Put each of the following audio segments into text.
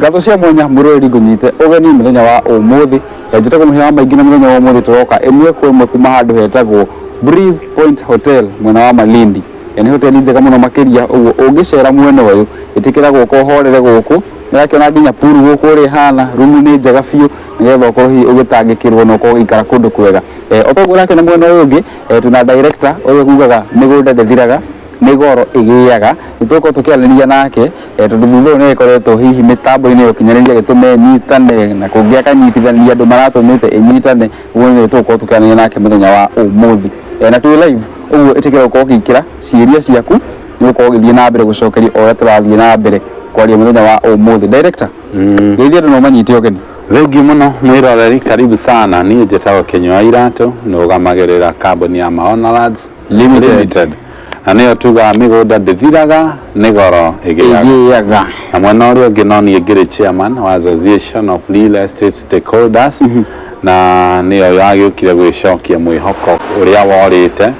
Ngatho cia mwanya mwĩroreri ngũnyite ũgeni mũthenya wa ũmũthĩ. Njĩtagwo Mũhĩa wa Maingĩ na mũthenya wa ũmũthĩ tũroka ĩmwe kwa ĩmwe kuma handũ hetagwo Breeze Point Hotel mwena wa Malindi. Nĩ hoteli njega mũno makĩria, ũguo ũngĩcera mwena ũyũ ĩtĩkĩra gũka ũhorere gũkũ. Nĩũrakĩona nginya pool gũkũ ũrĩa ĩhana, rumu nĩ njega biũ nĩgetha ũkorwo hihi ũgĩtangĩkĩrwo na ũkorwo ũgĩikara kũndũ kwega. O toguo ũrakĩona mwena ũyũ ũngĩ, twĩna director ũyũ ugaga mĩgũnda ndĩthiraga, nĩ goro ĩgĩaga. Nĩ tũgũkorwo tũkĩaranĩria nake, tondũ thutha ũyũ nĩ ĩkoretwo hihi mĩtambo-inĩ ya ũkinyanĩria ĩgĩtũma ĩnyitane na kũngĩ akanyitithania andũ maratũmĩte ĩnyitane. Ũguo nĩ tũgũkorwo tũkĩaranĩria nake mũthenya wa ũmũthĩ. Na twĩ live, ũguo ĩtĩkĩra gũkorwo ũgĩkĩra ciũria ciaku, nĩ ũgũkorwo ũgĩthiĩ na mbere gũcokerio o ũrĩa tũrathiĩ na mbere kwaria mũthenya wa ũmũthĩ. Director, ngeithia andũ no manyite ũgeni. Thengiũ mũno mwĩroreri, karibu sana. Niĩ njĩtagwo Kĩnyua Iratũ, nũgamagĩrĩra kambuni ya Maona Lands Limited. Limited. Na nĩyo tugaga mĩgũnda ndĩthiraga, nĩ goro ĩgĩaga. Ĩgĩaga. Na mwena ũrĩa ũngĩ no niĩ ngĩrĩ chairman wa Association of Real Estate Stakeholders, na nĩyo yagĩũkire gwĩcokia mwĩhoko ũrĩa worĩte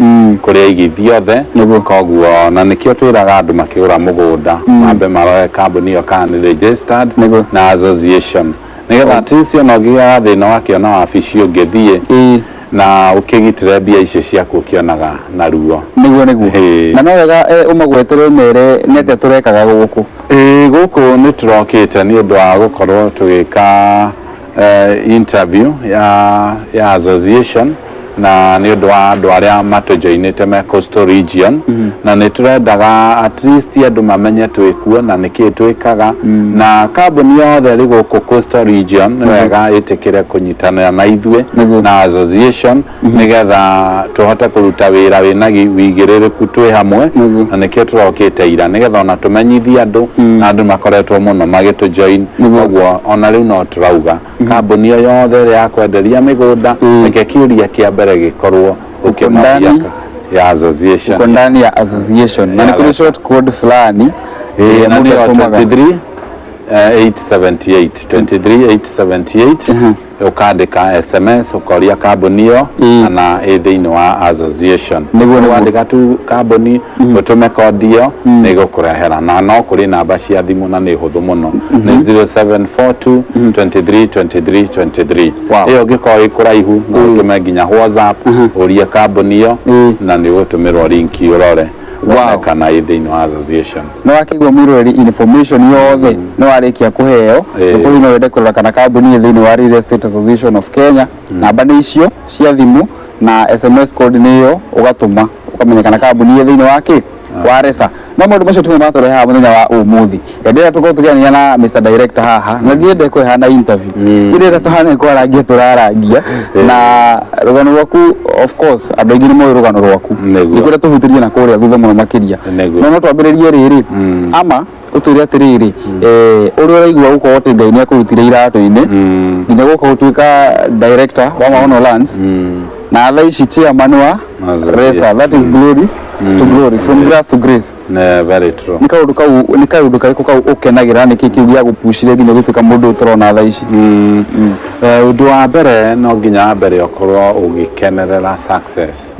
kũrĩ aigithia othe. Koguo na nĩkĩo twĩraga andũ makĩgũra mũgũnda mambe marore kambuni ĩyo kana nĩ registered na association, nĩgetha at least ona ũngĩgĩa thĩna wakĩona wabici ũngĩthiĩ na ũkĩgitĩre mbia icio ciaku ũkĩonaga na ruo. Nĩguo nĩguo. Na no wega ũmagwetere ũmere nĩ atĩa tũrekaga gũkũ. Ĩĩ, gũkũ nĩ tũrokĩte nĩ ũndũ wa gũkorwo tũgĩka interview ya association, na nĩ ũndũ wa andũ arĩa matũjoinĩte me Coastal Region, na nĩ tũrendaga at least andũ mamenye twĩkuo na nĩkĩĩ twĩkaga, na kambuni yothe ĩrĩ gũkũ Coastal Region nĩ wega ĩtĩkĩre kũnyitanĩra na ithuĩ na association, nĩgetha tũhote kũruta wĩra wĩna wĩigĩrĩrĩku twĩ hamwe. Na nĩkĩo tũrokĩte ira, nĩgetha ona tũmenyithie andũ, na andũ makoretwo mũno magĩtũjoin. Koguo ona rĩu no tũrauga kambuni o yothe ĩrĩa ya kwenderia mĩgũnda, reke kĩũria kĩa mbere gĩkorwo ũkĩmoria ya association. Uko ndani ya association na nĩ kũrĩ short code fulani ĩĩ, na mũndũ nĩyo atũmaga. 23 878 23878, ũkandĩka SMS ũkoria kambuni ĩyo kana ĩ thĩinĩ wa association. Nĩguo. Wandĩka tu kambuni, ũtũme kodi ĩyo, nĩ ĩgũkũrehera. Na no kũrĩ namba cia thimũ na nĩ hũthũ mũno, nĩ 0742 23 23 23. Ĩyo ũngĩkorwo ĩ kũraihu no ũtũme nginya WhatsApp ũrie kambuni ĩyo, na nĩ ũgũtũmĩrwo link ũrore wone kana ĩ thĩinĩ wa association. Nĩ wakĩigua mwĩroreri, information yothe nĩ warĩkia kũheo. Ũkorwo no wende kũrora kana kambuni ĩ thĩinĩ wa Real Estate Association of Kenya, namba nĩ icio cia thimũ na SMS code nĩ ĩyo, ũgatũma ũkamenya kana kambuni ĩ thĩinĩ wa kĩ wa RESA. No maũndũ macio timo matũrehe haha mũthenya wa ũmũthĩ. Ndĩrenda tũkorwo tũkĩaranĩria na Mr Director haha, na ndiende kũhana interview, ndĩrenda tũhane kwarangia tũrarangia na rũgano rwaku. Of course andũ aingĩ nĩ moĩ rũgano rwaku, nĩkwenda tũhutĩrie na kũrĩa thutha mũno makĩria. No twambĩrĩrie rĩrĩ, ama ũtwĩre atĩrĩrĩ, ũrĩa ũraigua gũkorwo atĩ Ngai nĩ akũrutire iratũ-inĩ nginya gũka gũtuĩka director wa Maono Lands, na thaa ici chairman wa RESA. That is glory to glory, from grass to grace. Ne, very true. Nĩ kaũndũ kau, nĩ kaũndũ karĩkũ kau ũkenagĩra? Nĩkĩ kĩu gĩa gũpucire nginya gũtuĩka mũndũ ũyũ tũrona thaa ici? Ũndũ wa mbere, no nginya wa mbere ũkorwo ũgĩkenerera success.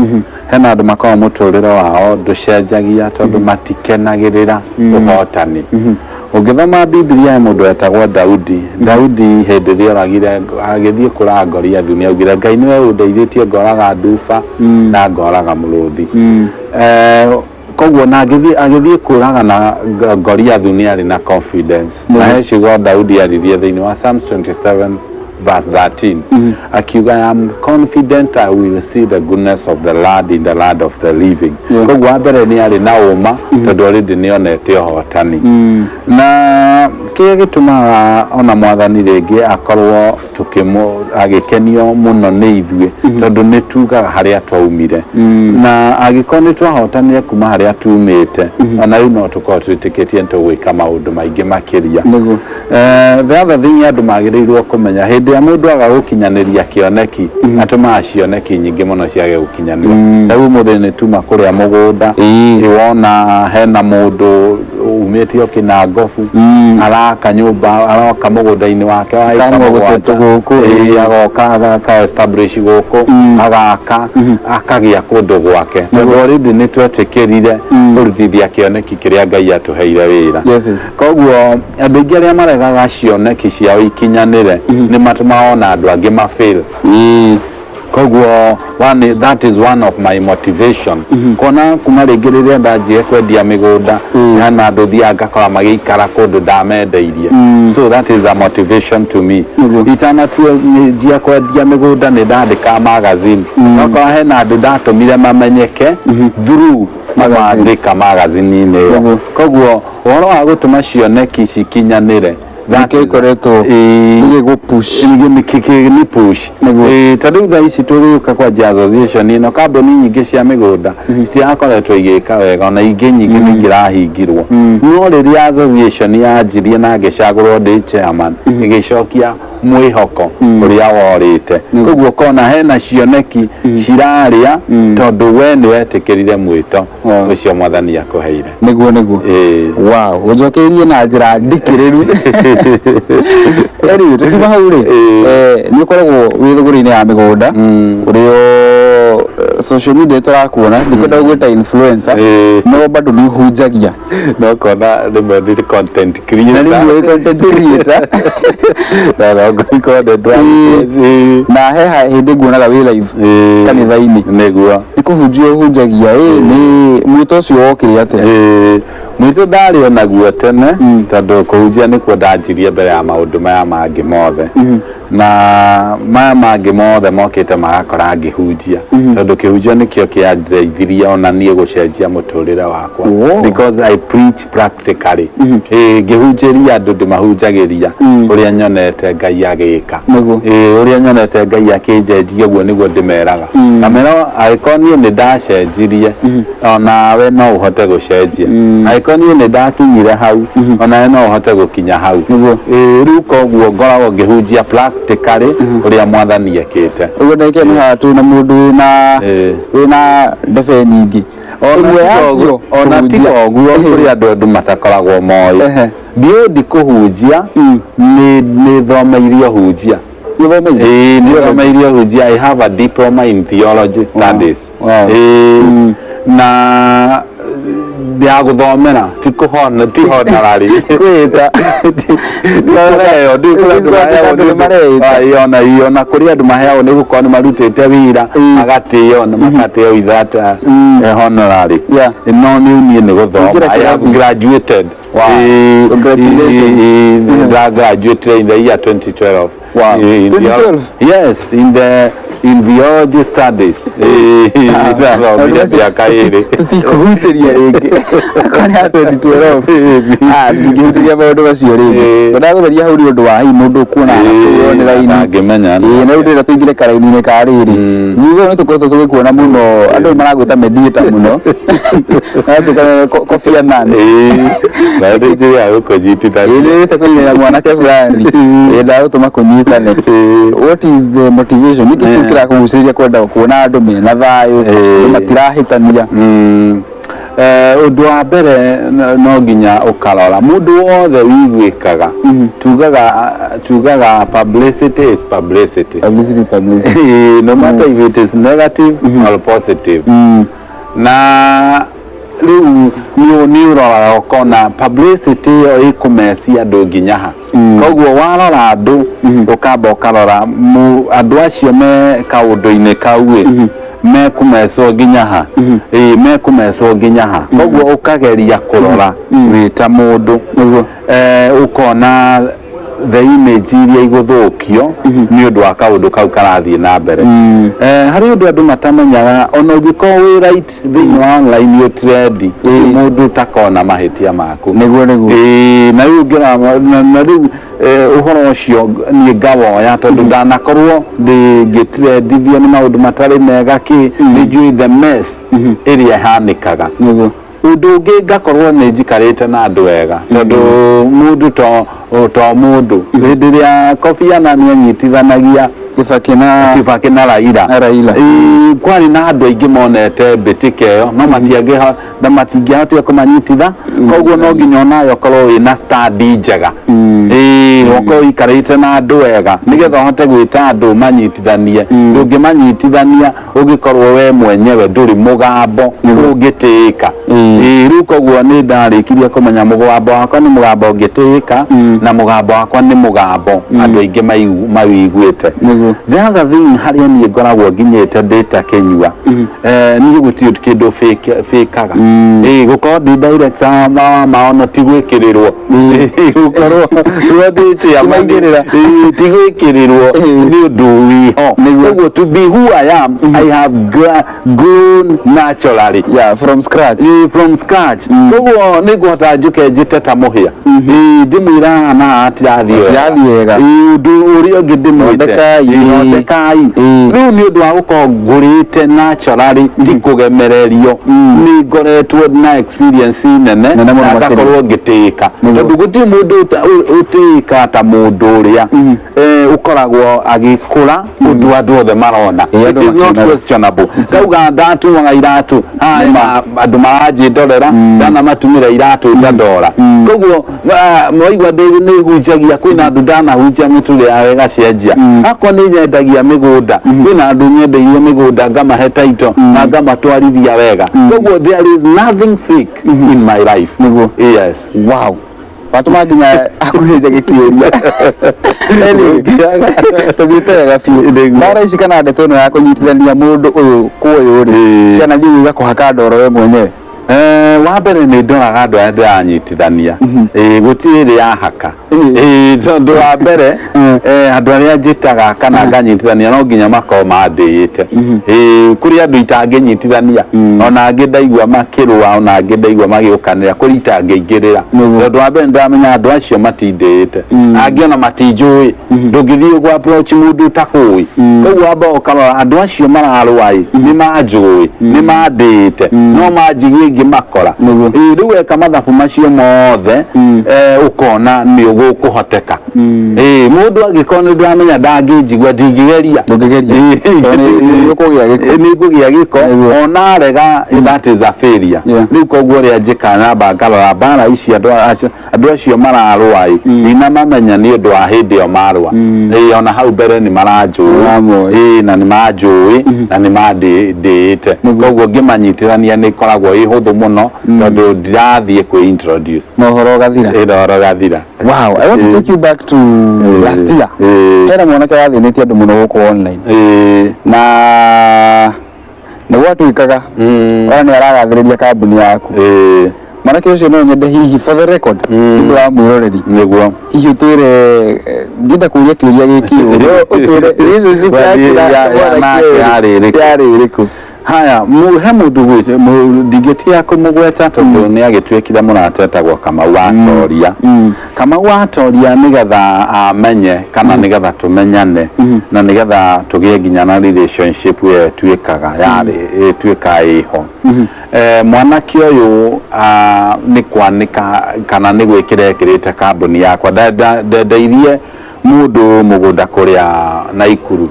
Hena andũ makoragwo mũtũrĩre wao ndũcenjagia tondũ matikenagĩrĩra ũhotani. Ũngĩthoma Bibilia, he mũndũ wetagwo Daudi. Daudi hĩndĩ ĩrĩa oragire, agĩthiĩ kũraga Goliathu, nĩ augire, "Ngai nĩwe ũndeithĩtie ngoraga nduba na ngoraga mũrũthi." Koguo na agĩthiĩ kũraga na Goliathu nĩ arĩ na confidence. Na he ciugo Daudi aririe thĩinĩ wa Psalms 27 verse 13, akiuga, "I am confident I will see the goodness of the Lord in the land of the living." Koguo wa mbere nĩ arĩ na ũma tondũ already nĩ onete ũhotani. Na kĩrĩa gĩtũmaga ona Mwathani rĩngĩ akorwo tũkĩmũ agĩkenio mũno nĩ ithuĩ, tondũ nĩ tugaga harĩa twaumire, na angĩkorwo nĩ twahotanire kuma harĩa tumĩte, ona rĩu no tũkorwo twĩtĩkĩtie nĩ tũgwĩka maũndũ maingĩ makĩria. The other thing andũ magĩrĩirwo kũmenya, hĩndĩ ĩrĩa mũndũ aga gũkinyanĩria kĩoneki, atũmaga cioneki nyingĩ mũno ciage gũkinyanĩra. Rĩu ũmũthĩ nĩ tuma kũrĩa mũgũnda, wona hena mũndũ umĩte o Kĩnangobu araka nyũmba, aroka mũgũnda-inĩ wake wa ĩka Kanua 7 gũsetwo gũkũ, Ĩĩ, agoka agaka establish gũkũ, agaka akagĩa kũndũ gwake, tondũ already nĩ twetĩkĩrire kũrutithia kĩoneki kĩrĩa Ngai atũheire wĩra. Koguo andũ aingĩ arĩa maregaga Matiregaga cioneki ciao ikinyanĩre, nĩ matũmaga ona andũ angĩ mafail. Koguo one, that is one of my motivation, kuona kuma rĩngĩ rĩrĩa ndanjire kwendia mĩgũnda, hena andũ thiaga ngakora magĩikara kũndũ ndamendeirie. So that is a motivation to me. Itanatua kwendia mĩgũnda, nĩ ndandĩkaga magazine, okorwo hena andũ ndatũmire mamenyeke through magandĩka magazine-inĩ ĩyo. Koguo ũhoro wa gũtũma cioneki cikinyanĩre, that Nĩkĩo ikoretwo igĩgũpush. Nĩ push. Ta rĩu thaa ici tũgĩũka kwanjia association ĩno, kambuni nyingĩ cia mĩgũnda citirakoretwo igĩka wega, ona ingĩ nyingĩ nĩ ingĩrahingirwo, no rĩrĩa association yanjirie na ngĩcagũrwo ndĩ chairman, ĩgĩcokia mwĩhoko ũrĩa worĩte. Koguo ũkona hena cioneki cirarĩa tondũ we nĩ wetĩkĩrire mwĩto ũcio Mwathani akũheire. Nĩguo. Wow, ũnjokeirie na njĩra ndikĩrĩru. Anyway, tũkiuma hau rĩ, nĩ ũkoragwo wĩ thũgũrĩ-inĩ ya mĩgũnda, ũrĩ o social media tũrakuona, ndikwenda gũgwĩta influencer, no bado nĩ ũhunjagia. No kona rĩmwe ndĩ content Na creator. rĩmwe wĩ content creator. Na no content. Na he hĩndĩ nguonaga wĩ live kanitha-inĩ. Nĩ kũhunjia ũhunjagia? Ĩ nĩ mwĩto ũcio wokire atĩa? Mwĩto ndarĩ onaguo tene, tondũ kũhunjia nĩkuo ndanjirie mbere ya maũndũ maya mangĩ mothe, na maya mangĩ mothe mokĩte magakora ngĩhunjia, tondũ kĩhunjio nĩkĩo kĩandeithirie ona niĩ gũcenjia mũtũrĩre wakwa, because I preach practically. Ngĩhunjĩria andũ, ndĩmahunjagĩria ũrĩa nyonete Ngai agĩka. Ũrĩa nyonete Ngai akĩnjenjia, ũguo nĩguo ndĩmeraga. Ngamera angĩkorwo niĩ nĩ ndacenjirie, onawe no ũhote gũcenjia. Angĩkorwo niĩ nĩ ndakinyire hau, onawe no ũhote gũkinya hau. Rĩu koguo ngoragwo ngĩhunjia practically ũrĩa Mwathani ekĩte. Ũguo ndagĩka ĩno haha twĩna mũndũ wĩna wĩna ndebe nyingĩ. Ĩmwe yacio Ona ti kũhunjia. ũguo, kũrĩ andũ matakoragwo moĩ. Ndiũ ndikũhunjia, nĩ thomeirio hunjia. Nĩthomeire? Ĩĩ, nĩ thomeire hunjia. I have a diploma in theology studies. Ĩĩ, na ya gũthomera, ti kũhona, ti honorary. Kwĩta. Kũheo, ndiũ kũrĩ andũ maheagwo Andũ nĩ mareĩta. Ona kũrĩ andũ maheagwo nĩ gũkorwo nĩ marutĩte wĩra, magatĩo na magatĩo with that honorary. No nĩ niĩ nĩ gũthoma. Kũingĩra I have kĩrathi. graduated. Congratulations. I graduated in the year 2012. In 2012? Yes, in theology studies. Ndathomire mĩaka 2. Tũtikũhutĩria rĩngĩ akorwo nĩ ya 2012. Ah, ndingĩhutĩria maũndũ macio rĩngĩ. Ngwendaga gũtheria hau nĩ ũndũ wa hihi mũndũ ũkuona nĩ raini. Ndangĩmenya. Ĩĩ, na rĩu ndĩrenda tũingĩre karaini-inĩ ka rĩrĩ. Thutha nĩ tũkoretwo tũgĩkuona mũno, andũ maragwĩta mediator mũno. Maratuĩka Kofi Annan. Na ndĩnjĩra gũkũnyitithania. Ĩĩ, nĩũrĩte kũnyita mwanake fulani. Ĩĩ, ndagũtũma kũnyitane. What is the motivation? Nĩkĩ kĩu kĩrakũgucĩrĩria kwenda kuona andũ mena thayũ, andũ matirahĩtania? Ũndũ wa mbere, no nginya ũkarora mũndũ wothe wiguĩkaga. Tugaga publicity is publicity. Publicity, publicity. No matter if it is negative or positive. Na rĩu nĩ ũroraga ũkona publicity ĩyo ĩkũmecia andũ nginya ha. Koguo warora andũ, ũkamba ũkarora andũ acio me kaũndũ-inĩ kau ĩ mekũmecwo nginya ha, ĩ mekũmecwo nginya ha. Koguo ũkageria kũrora wĩ ta mũndũ, ũkona the image iria igũthũkio nĩ ũndũ wa kaũndũ kau karathiĩ na mbere. Harĩ ũndũ andũ matamenyaga, ona ũngĩkorwo wĩ right thĩinĩ wa online ũtrendi, mũndũ ũtakona mahĩtia maku. Nĩguo. Ĩĩ, na rĩu ngĩrora na rĩu ũhoro ũcio niĩ ngawoya, tondũ ndanakorwo ngĩtrendithio nĩ maũndũ matarĩ mega kĩ, nĩ njũĩ the mess ĩrĩa ĩhanĩkaga. Ũndũ ũngĩ, ngakorwo nĩ njikarĩte na andũ wega, tondũ mũndũ to mũndũ hĩndĩ ĩrĩa Kofi Annan anyitithanagia Kibaki na Kibaki na Raila. Na Raila. Ĩĩ, kwarĩ na andũ aingĩ monete mbĩtĩka ĩyo, no na matingĩahotire kũmanyititha. Koguo no nginya onawe ũkorwo wĩna stand njega. Ĩĩ, ũkorwo ũikarĩte na andũ wega nĩgetha ũhote gwĩta andũ manyitithanie. Ndũngĩmanyitithania. Ũngĩkorwo we mwenyewe ndũrĩ mũgambo ũngĩtĩĩka. Ĩĩ, rĩu koguo nĩ ndarĩkirie kũmenya mũgambo wakwa nĩ mũgambo ũngĩtĩĩka, na mũgambo wakwa nĩ mũgambo andũ aingĩ mawĩiguĩte. The other thing, harĩa niĩ ngoragwo nginyĩte ndĩ ta Kĩnyua, niĩ gũtirĩ kĩndũ fake-aga. Ĩĩ, gũkorwo ndĩ director wa maono ti gwĩkĩrĩrwo. Ĩĩ, gũkorwo rĩrĩa ndĩ chairman, Maigĩrĩra. Ĩĩ, ti gwĩkĩrĩrwo, nĩ ũndũ wĩho. Koguo to be who I am, I have grown naturally. Yeah, from scratch. Ĩĩ, from scratch. Koguo nĩ ngũhota njũke njĩte ta Mũhĩa. Ĩĩ, ndĩmwĩra haha na haha hatirathiĩ wega. Hatirathiĩ wega. Ĩĩ, ũndũ ũrĩa ũngĩ ndĩmwĩte. Thondekai. Ĩĩ, thondekai. Rĩu nĩ ũndũ wa gũkorwo ngũrĩte naturally, ti kũgemererio, nĩ ngoretwo na experience nene Nene mũno na makĩria. ngakorwo ngĩtĩĩka, tondũ gũtirĩ mũndũ ũtĩĩka ta mũndũ ũrĩa ũkoragwo agĩkũra ũndũ andũ othe marona. Ĩĩ, It andũ is not makĩonaga. questionable. Ndauga ndatumaga iratũ haha, andũ maranjĩndorera ndanamatumĩra iratũ ngandora. Koguo mwaigua nĩ hunjagia, kwĩna andũ ndanahunjia mĩtũrĩre yao ĩgacenjia. Akorwo nĩ nyendagia mĩgũnda, kwĩna andũ nyendeirie mĩgũnda, ngamahe title na ngamatwarithia wega. Koguo there is nothing fake in my life. Yes. Wow, watũma nginya hakuhĩ njage kĩũria. Anyway, tũthiĩte wega biũ. Mbara ici kana ndeto ĩno ya kũnyitithania mũndũ ũyũ kwa ũyũ rĩ, cianathiĩ igakũhaka ndoro we mwenyewe? Wa mbere nĩ ndoraga andũ arĩa ndĩranyitithania. Ĩĩ, gũtirĩ ĩrĩ yahaka. Ĩĩ, tondũ wa mbere, andũ arĩa njĩtaga kana nganyitithania no nginya makorwo mandĩĩte. Ĩĩ, kũrĩ andũ itangĩnyitithania, ona angĩ ndaigua makĩrũa, ona angĩ ndaigua magĩũkanĩra, kũrĩ itangĩingĩrĩra, tondũ wa mbere ndĩramenya andũ acio matindĩĩte, angĩ ona matinjũĩ. Ndũngĩthiĩ gũ approach mũndũ ũtakũĩ. Koguo wamba ũkarora andũ acio mararũa ĩ nĩ manjũĩ, nĩ mandĩĩte, no manjigie ingĩmakora. Ĩĩ, rĩu weka mathabu macio mothe, ũkona nĩ ũgũkũhoteka. Ĩĩ, mũndũ angĩkorwo nĩ ndĩramenya ndangĩnjigua, ndingĩgeria. Ndũngĩgeria. Ĩĩ. Tondũ nĩ ũkũgĩa gĩko. Ĩĩ, nĩ ngũgĩa gĩko. Ona arega, that is a failure. Rĩu koguo ũrĩa njĩkaga, namba ngarora mbara ici andũ acio mararũa ĩ, ndinamamenya nĩ ũndũ wa hĩndĩ ĩyo marũa. Ĩĩ, ona hau mbere nĩ maranjũĩ. Maramũĩ. Ĩĩ, na nĩ manjũĩ na nĩ mandĩĩte. Koguo ngĩmanyitithania nĩ ĩkoragwo ĩ hũthũ mũno, tondũ ndirathiĩ kwĩ introduce. Na ũhoro ũgathira. Ĩ, na ũhoro ũgathira. Wow, I want to take you back to last year. Hena mwanake wathĩnĩtie andũ mũno gũkũ online, na nĩ gwatuĩkaga ona nĩ aragathĩrĩria kambuni yaku. Mwanake ũcio, no nyende hihi for the record, nĩ ũndũ wa mwĩroreri, hihi ũtwĩre, ndienda kũria kĩũria gĩkĩ ũũ, no ũtwĩre relationship yaku na Ya mwanake nake ũyũ yarĩ ĩrĩkũ? Yarĩ ĩrĩkũ? Haya, he mũndũ gwĩte ndingĩtiga kũmũgweta tondũ nĩ agĩtuĩkire mũrata, etagwo Kamau wa Toria. Kamau wa Toria, nĩgetha amenye kana nĩgetha tũmenyane na nĩgetha tũgĩe nginya na relationship ĩyo ĩtuĩkaga yarĩ ĩtuĩkaga ĩho, mwanake ũyũ nĩ kwanĩka kana nĩ gwĩkĩra ekĩrĩte kambuni yakwa. Ndendeirie mũndũ mũgũnda kũrĩa Naikuru,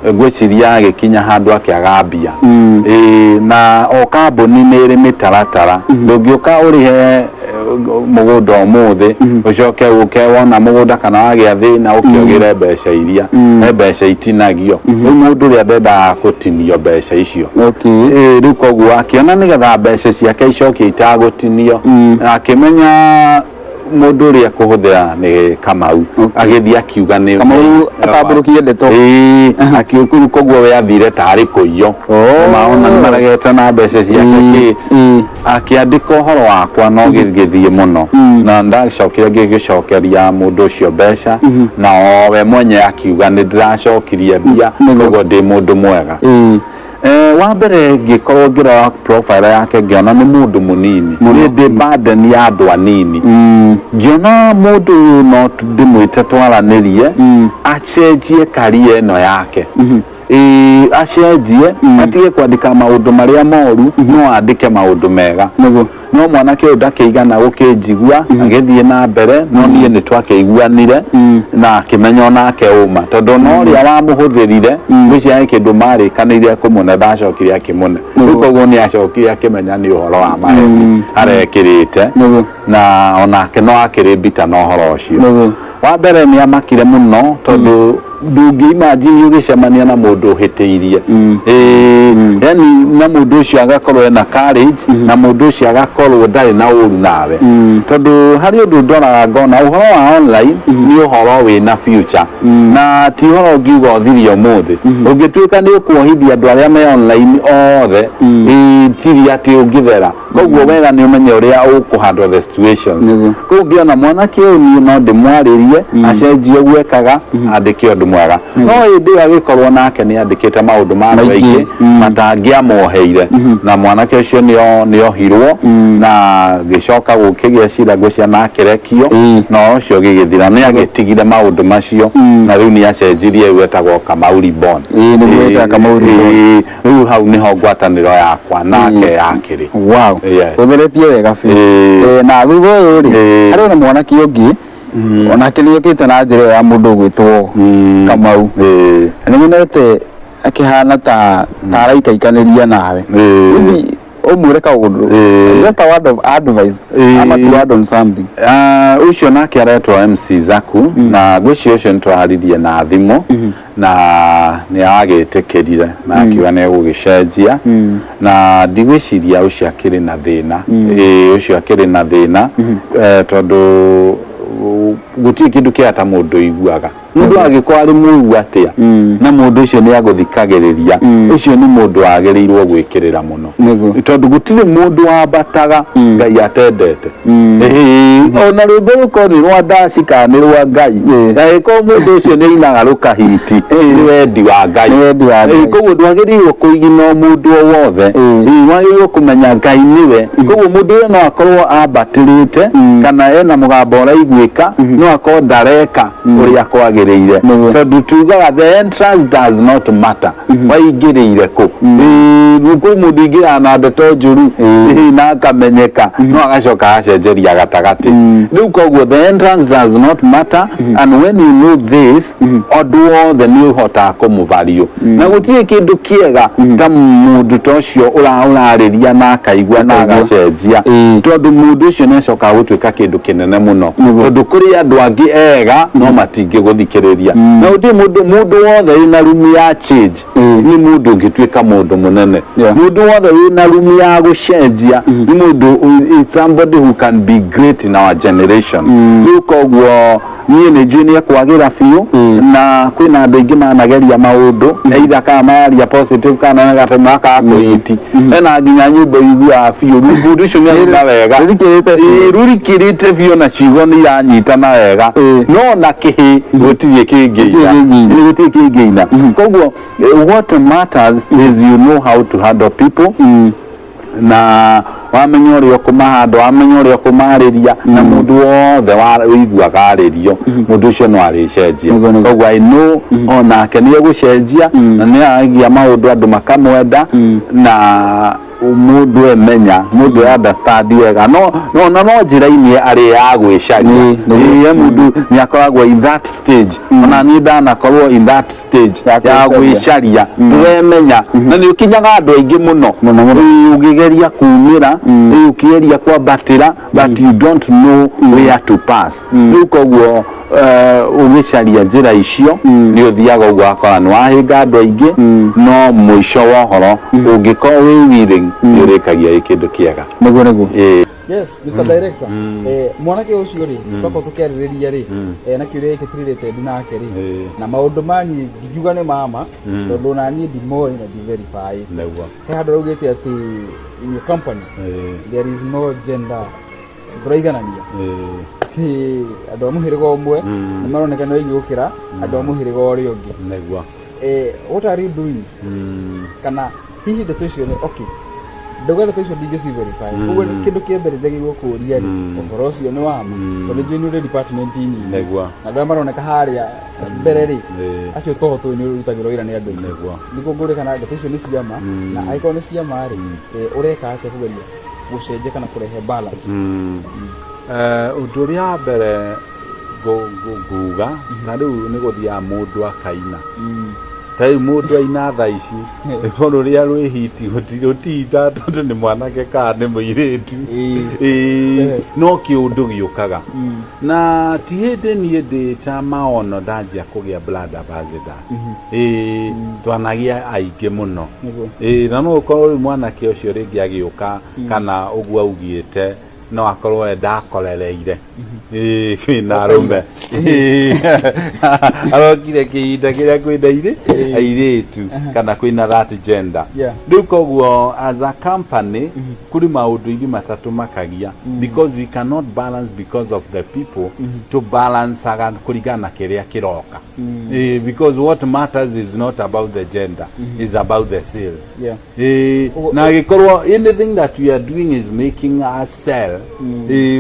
ngwĩciria agĩkinya handũ akĩaga mbia. Ĩĩ, na o kambuni nĩ ĩrĩ mĩtaratara. Ndũngĩũka ũrĩhe mũgũnda ũmũthĩ, ũcoke ũke wona mũgũnda kana wagĩa thĩna ũkĩogĩre mbeca iria he mbeca itinagio. Rĩu mũndũ ũrĩa ndendaga gũtinio mbeca icio. Ĩĩ, rĩu koguo akĩona nĩgetha mbeca ciake icoke itagũtinio, na akĩmenya mũndũ ũrĩa ekũhũthĩra nĩ Kamau. Agĩthiĩ akiuga nĩ Kamau atambũrũkie ndeto. Ĩĩ, akiukuru. Koguo we athire tarĩ kũiywo. Maona nĩ maregete na mbeca ciake kĩ. Akĩandĩka ũhoro wakwa no gĩgĩthiĩ mũno, na ndacokire ngĩgĩcokeria mũndũ ũcio mbeca, na o we mwenye akiuga nĩ ndĩracokirie mbia, koguo ndĩ mũndũ mwega. Wa mbere ngĩkorwo ngĩrora profile yake, ngĩona nĩ mũndũ mũnini, nĩ ndĩ burden ya andũ anini. Ngĩona mũndũ ũyũ no ndĩmwĩte twaranĩrie, acenjie career ĩno yake. Ĩĩ, acenjie, atige kwandĩka maũndũ marĩa moru, no andĩke maũndũ mega. No mwanake ũyũ ndakĩigana gũkĩnjigua, agĩthiĩ na mbere. No niĩ nĩ twakĩiguanire na akĩmenya onake ũma, tondũ ona ũrĩa wamũhũthĩrire, ngwĩciria he kĩndũ marĩkanĩire kũmũne, ndacokire akĩmũne. Rĩu koguo nĩ acokire akĩmenya nĩ ũhoro wa maheni arekĩrĩte, na onake no akĩrĩ mbita na ũhoro ũcio. Wa mbere nĩ amakire mũno tondũ Ndũngĩ imagine ũgĩcemania na mũndũ ũhĩtĩirie. Ĩĩ, yani na mũndũ ũcio agakorwo ena courage, na mũndũ ũcio agakorwo ndarĩ na ũru nawe, tondũ harĩ ũndũ ndoraga ngona ũhoro wa online nĩ ũhoro wĩna future, na ti ũhoro ũngiuga ũthire ũmũthĩ. Ũngĩtuĩka nĩ ũkuohithia andũ arĩa me online othe, ĩĩ, tiri atĩ ũngĩthera. Koguo wega nĩ ũmenye ũrĩa ũkũhandle the situations. Koguo ngĩona mwanake ũyũ, niĩ no ndĩmwarĩrie acenjie ũguo ekaga, andĩke ũndũ mwega. No hĩndĩ ĩyo agĩkorwo nake nĩ andĩkĩte maũndũ ma andũ Maingĩ. aingĩ matangĩamoheire, na mwanake ũcio nĩ ohirwo na gĩcoka gũkĩgĩa cira, ngwĩciria na akĩrekio, na ũcio gĩgĩthira. Nĩ agĩtigire maũndũ macio na rĩu nĩ acenjirie, rĩu etagwo Kamau Reborn. Ĩĩ, nĩguo ĩtaga Kamau Reborn. Ĩĩ, rĩu hau nĩho ngwatanĩro yakwa nake yakĩrĩ. Yes. Ũtheretie wega biũ. Na thutha ũyũ rĩ, harĩ ona mwanake ũngĩ onake nĩ okĩte na njĩra ĩyo ya mũndũ ũgwĩtwo Kamau. Na nĩ nyonete akĩhana ta araikaikanĩria nawe. Maybe ũmwĩre kaũndũ, just a word of advice ama to add on something. Ah, ũcio nake aretwo MC Zaku, na ngwĩciria ũcio nĩ twaririe na thimũ na nĩ agĩtĩkĩrire na akiuga nĩ egũgĩcenjia, na ndigwĩciria ũcio akĩrĩ na thĩna. Ĩĩ, ũcio akĩrĩ na thĩna, tondũ gũtirĩ kĩndũ kĩega ta mũndũ ũiguaga. Mũndũ angĩkorwo arĩ mũru atĩa na mũndũ ũcio nĩ agũthikagĩrĩria, ũcio nĩ mũndũ wagĩrĩirwo gwĩkĩrĩra mũno, tondũ gũtirĩ mũndũ wambataga Ngai atendete. Ĩĩ, ona rwĩmbo rũkorwo nĩ rwa ndaci kana nĩ rwa Ngai, angĩkorwo mũndũ ũcio nĩ ainaga rũkahiti, nĩ wendi wa Ngai. Nĩ wendi wa Ngai. Ĩĩ, koguo ndwagĩrĩirwo kũigina o mũndũ o wothe. Ĩĩ, wagĩrĩirwo kũmenya Ngai nĩwe. Koguo mũndũ ũyũ no akorwo ambatĩrĩte kana ena mũgambo ũraiguĩka, no akorwo ndareka ũrĩa kwagĩrĩire, tondũ tugaga the entrance does not matter, waingĩrĩire kũ. Ĩĩ, kwĩ mũndũ ingĩraga na ndeto njũru, ĩĩ, na akamenyeka, no agacoka agacenjeria gatagatĩ. Rĩu koguo the entrance does not matter, and when you know this, ũndũ wothe nĩ ũhotaga kũmũvalue, na gũtirĩ kĩndũ kĩega ta mũndũ ta ũcio ũrarĩria na akaigua na agacenjia, tondũ mũndũ ũcio nĩ acokaga gũtuĩka kĩndũ kĩnene mũno, tondũ kũrĩ andũ angĩ ega no matingĩgũthikĩrĩria. Na gũtirĩ mũndũ wothe wĩna room ya change nĩ mũndũ ũngĩtuĩka mũndũ mũnene. Mũndũ wothe wĩna room ya gũcenjia nĩ mũndũ, it's somebody who can be great in our generation. Rĩu koguo niĩ nĩ njũĩ nĩ ekwagĩra biũ, na kwĩna andũ aingĩ manageria maũndũ, either kana mararia positive kana negative, makaga kũhiti. Hena nginya nyĩmbo iguaga biũ mũndũ ũcio nĩ aina wega. Rũrikĩrĩte biũ. Ĩĩ, rũrikĩrĩte biũ na ciugo nĩ iranyitana wega, no na kĩhĩ gũtirĩ kĩngĩina. Gũtirĩ kĩngĩina. Ĩĩ, gũtirĩ kĩngĩina. Koguo what matters is you know how to handle people, na wamenya ũrĩa ũkũmahanda, wamenya ũrĩa ũkũmarĩria, na mũndũ wothe ũiguaga arĩrio, mũndũ ũcio no arĩcenjia. Nĩguo, nĩguo. Koguo I know onake nĩ egũcenjia na nĩ aragia maũndũ andũ makamwenda, na mũndũ emenya, mũndũ e understand wega, no na no njĩra-inĩ arĩ ya gwĩcaria. Nĩguo. Ĩĩ, mũndũ nĩ akoragwo in that stage. Ona niĩ ndanakorwo in that stage Ya ya gwĩcaria. Gwĩcaria, ndũremenya na nĩ ũkinyaga andũ aingĩ mũno. Mũno, mũno. Ĩĩ, ũkĩgeria kumĩra, ĩĩ, ũkĩgeria kwambatĩra, but you don't know where to pass. Rĩu koguo ũgĩcaria njĩra icio nĩ ũthiaga ũguo akora nĩ wahĩnga andũ aingĩ, no mũico wa ũhoro ũngĩkorwo wĩ willing, nĩ ũrĩkagia ĩ kĩndũ kĩega. Nĩguo. Ĩĩ. Yes, Mr. Director, mwanake ũcio rĩ, twakorwo tũkĩarĩrĩria rĩ, na kĩũria gĩkĩ tũrĩrĩte nake rĩ, na maũndũ maniĩ ndingiuga nĩ mama, tondũ na niĩ ndimoĩ na ndi verify. He handũ raugĩte atĩ in your company there is no gender, ndũraiganania, atĩ andũ a mũhĩrĩga ũmwe nĩ maroneka nĩ aingĩ gũkĩra andũ a mũhĩrĩga ũrĩa ũngĩ. What are you doing? Kana hihi ndeto icio nĩ okay, ndauga ndeto icio ndingĩ verify, koguo kĩndũ kĩa mbere njagĩrĩirwo kũũria rĩ, ũhoro ũcio nĩ wa ma? Tondũ njũĩ nĩ ũrĩ department nyingĩ, na andũ arĩa maroneka harĩa mbere rĩ, acio toho tũĩ nĩ ũrutagĩrwo wĩra nĩ andũ aingĩ. Nĩguo ngũrie kana ndeto icio nĩ cia ma, na angĩkorwo nĩ cia ma rĩ, ũreka atĩa kũgeria gũcenjia kana kũrehe balance? Ũndũ ũrĩa wa mbere nguga, na rĩu nĩ gũthiaga mũndũ akaina. Ta rĩu mũndũ aina thaa ici rwĩmbo rũrĩa rwĩ hiti rũtihita tondũ nĩ mwanake kana nĩ mũirĩtu. Ĩĩ, no kĩũndũ gĩũkaga na ti hĩndĩ niĩ ndĩ ta maono ndanjia kũgĩa brand ambassadors. Ĩĩ, twanagĩa aingĩ mũno. Ĩĩ, na no ũkorwo rĩu mwanake ũcio rĩngĩ agĩũka kana ũguo augĩte no akorwo we ndakorereire. Ĩĩ, kwĩna arũme. Ĩĩ, arokire kĩhinda kĩrĩa kwĩna irĩ airĩtu kana kwĩna that gender. Rĩu koguo as a company kũrĩ maũndũ irĩ matatũ makagia, because we cannot balance because of the people to balanceaga kũringana na kĩrĩa kĩroka. Because what matters is not about the gender, is about the sales. Na agĩkorwo anything that we are doing is making us sell,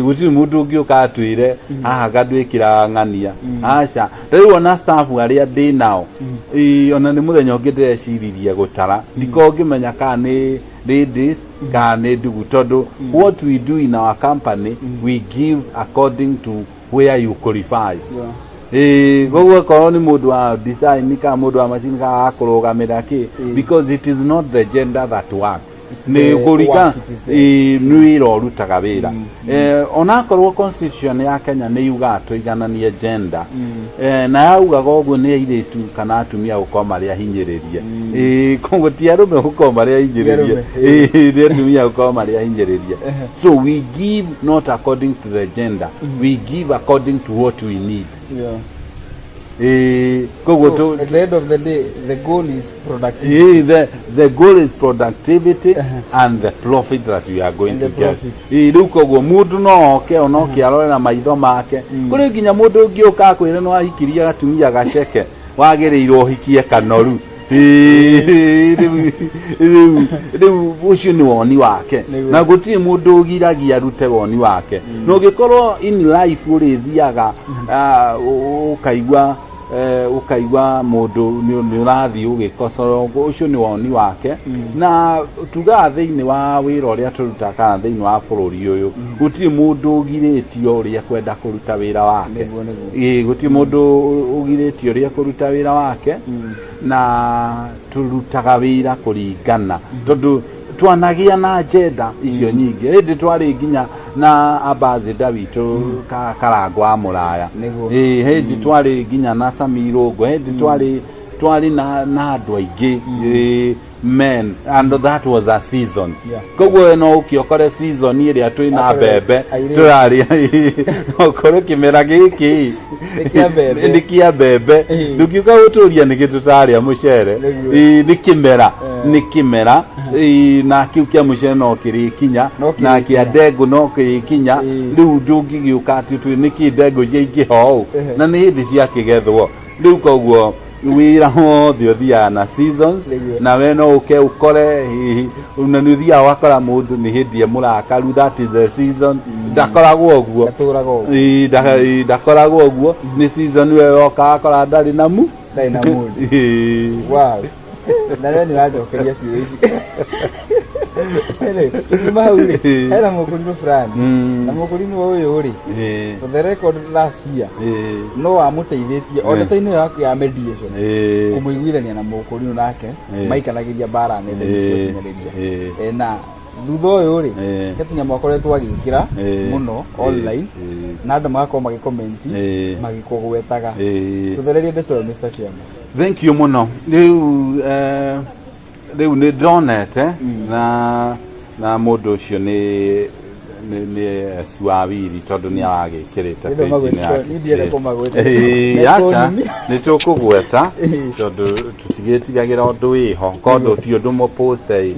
gũtirĩ mũndũ ũngĩũka atwĩre haha ngandwĩkĩra ng'ania, aca. Rĩu ona staff arĩa ndĩ nao, ona nĩ mũthenya ũngĩ ndĩreciririe gũtara, ndikorwo ngĩmenya kana nĩ ladies kana nĩ ndugu, tondũ what we do in our company, we give according to where you qualify. Ĩĩ, koguo akorwo nĩ mũndũ wa design kana mũndũ wa machine kana wa kũrũgamĩra kĩ, because it is not the gender that works. It's nĩ the kũringana work it is. Ĩĩ, nĩ wĩra ũrutaga wĩra. Onakorwo constitution ya Kenya nĩ yugaga tũigananie gender, na yaugaga ũguo nĩ airĩtu kana atumia gũkorwo marĩ ahinyĩrĩrie. Ĩĩ, koguo ti arũme gũkorwo marĩ ahinyĩrĩrie. Arũme. Ĩĩ, nĩ atumia gũkorwo marĩ ahinyĩrĩrie. So we give not according to the gender, we give according to what we need. Ĩĩ, koguo So, at the end of the day, the goal is productivity. Ĩĩ, the goal is productivity and the profit that we are going And to the get. profit. Ĩĩ, rĩu koguo mũndũ no oke ona oke arore na maitho make. Kũrĩ nginya mũndũ ũngĩ ũka akwĩre no ahikirie gatumia gaceke, wagĩrĩirwo ũhikie kanoru. Ĩĩ, rĩu ũcio nĩ woni wake. Na gũtirĩ mũndũ ũgiragia arute woni wake. Na ũngĩkorwo in life ũrĩthiaga ũkaigua ũkaigua mũndũ nĩ ũrathiĩ ũgĩkocora, ũcio nĩ woni wake. Na tugaga thĩinĩ wa wĩra ũrĩa tũrutaga kana thĩinĩ wa bũrũri ũyũ, gũtirĩ mũndũ ũgirĩtio ũrĩa kwenda kũruta wĩra wake. Nĩguo. Ĩĩ, gũtirĩ mũndũ ũgirĩtio ũrĩa kũruta wĩra wake. Na tũrutaga wĩra kũringana tondũ twanagĩa na agenda icio nyingĩ. Hĩndĩ twarĩ nginya na ambassador witũ Karangũ wa Mũraya. Ĩĩ, hĩndĩ twarĩ nginya na Sami Irũngũ, hĩndĩ twarĩ na andũ aingĩ, ĩĩ, men, and that was a season. Koguo no ũke ũkore season ĩrĩa twĩna Akore mbembe airĩtu. tũrarĩa, ũkore kĩmera gĩkĩ Nĩ kĩa mbembe. Nĩ kĩa mbembe. Ndũngĩũka gũtũria nĩkĩ tũtarĩa mũcere. Ĩĩ, nĩ kĩmera. Nĩ kĩmera. Ĩĩ, na kĩu kĩa mũcere no kĩrĩkinya. No Na kĩrĩkinya. kĩa ndengũ no kĩrĩkinya. Rĩu ndũngĩgĩũka atĩ twĩ nĩkĩ ndengũ ciaingĩha ũũ na nĩ hĩndĩ ciakĩgethwo. Rĩu koguo wĩra wothe ũthiaga na seasons. Na we no ũke ũkore hihi na nĩ ũthiaga ũgakora mũndũ nĩ hĩndĩ e mũrakaru, that is the season. Ndakoragwo ũguo. Ndatũraga ũguo. Ĩĩ, ndakoragwo ũguo, nĩ season we woka akora ndarĩ na mu Ndarĩ na mood. Ĩĩ. Wow. Na rĩo nĩ ũranjokeria ciũria ici. Anyway, kuma hau rĩ, hena mũkũrinũ fulani. Na mũkũrinũ ũyũ rĩ, for the record last year, no wamũteithĩtie o ndeto-inĩ ĩyo yaku ya mediation, kũmũiguithania na mũkũrinũ nake, maikanagĩria mbara nenda-inĩ cia ũkinyanĩria. Na thutha ũyũ rĩ, he tũnyamũ akoretwo agĩkĩra mũno online, na andũ magakorwo magĩkomenti magĩkũgwetaga. Tũthererie ndeto ĩyo, Mr. Chairman. Thank you mũno. Rĩu nĩ ndonete na mũndũ ũcio nĩ S wa Wiri tondũ nĩ aragĩkĩrĩte Nĩ page-inĩ ndamagweta, yake. niĩ ndienda kũmagweta. Ĩĩ, aca Nĩ nĩ tũkũgweta tondũ tũtigĩtigagĩra ũndũ wĩho kondũ ti ũndũ mũposte.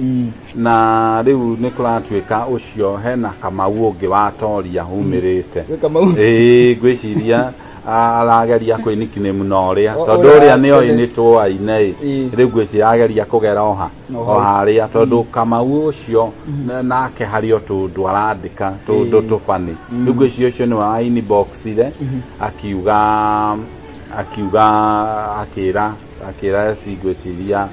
Na rĩu nĩ kũratuĩka ũcio hena Kamau ũngĩ wa Toria umĩrĩte. Gwĩ Kamau? Ĩĩ, ngwĩciria arageria kwĩ nickname na ũrĩa O- tondũ ũrĩa ũrĩa nĩ oĩ tene. nĩ tũaine. Rĩu ngwĩciria ageria kũgera oha O o harĩa tondũ Kamau ũcio nake harĩ o tũndũ arandĩka tũndũ tũbani. Rĩu ngwĩciria ũcio nĩwe wa inboxire akiuga akĩra eci ngwĩciria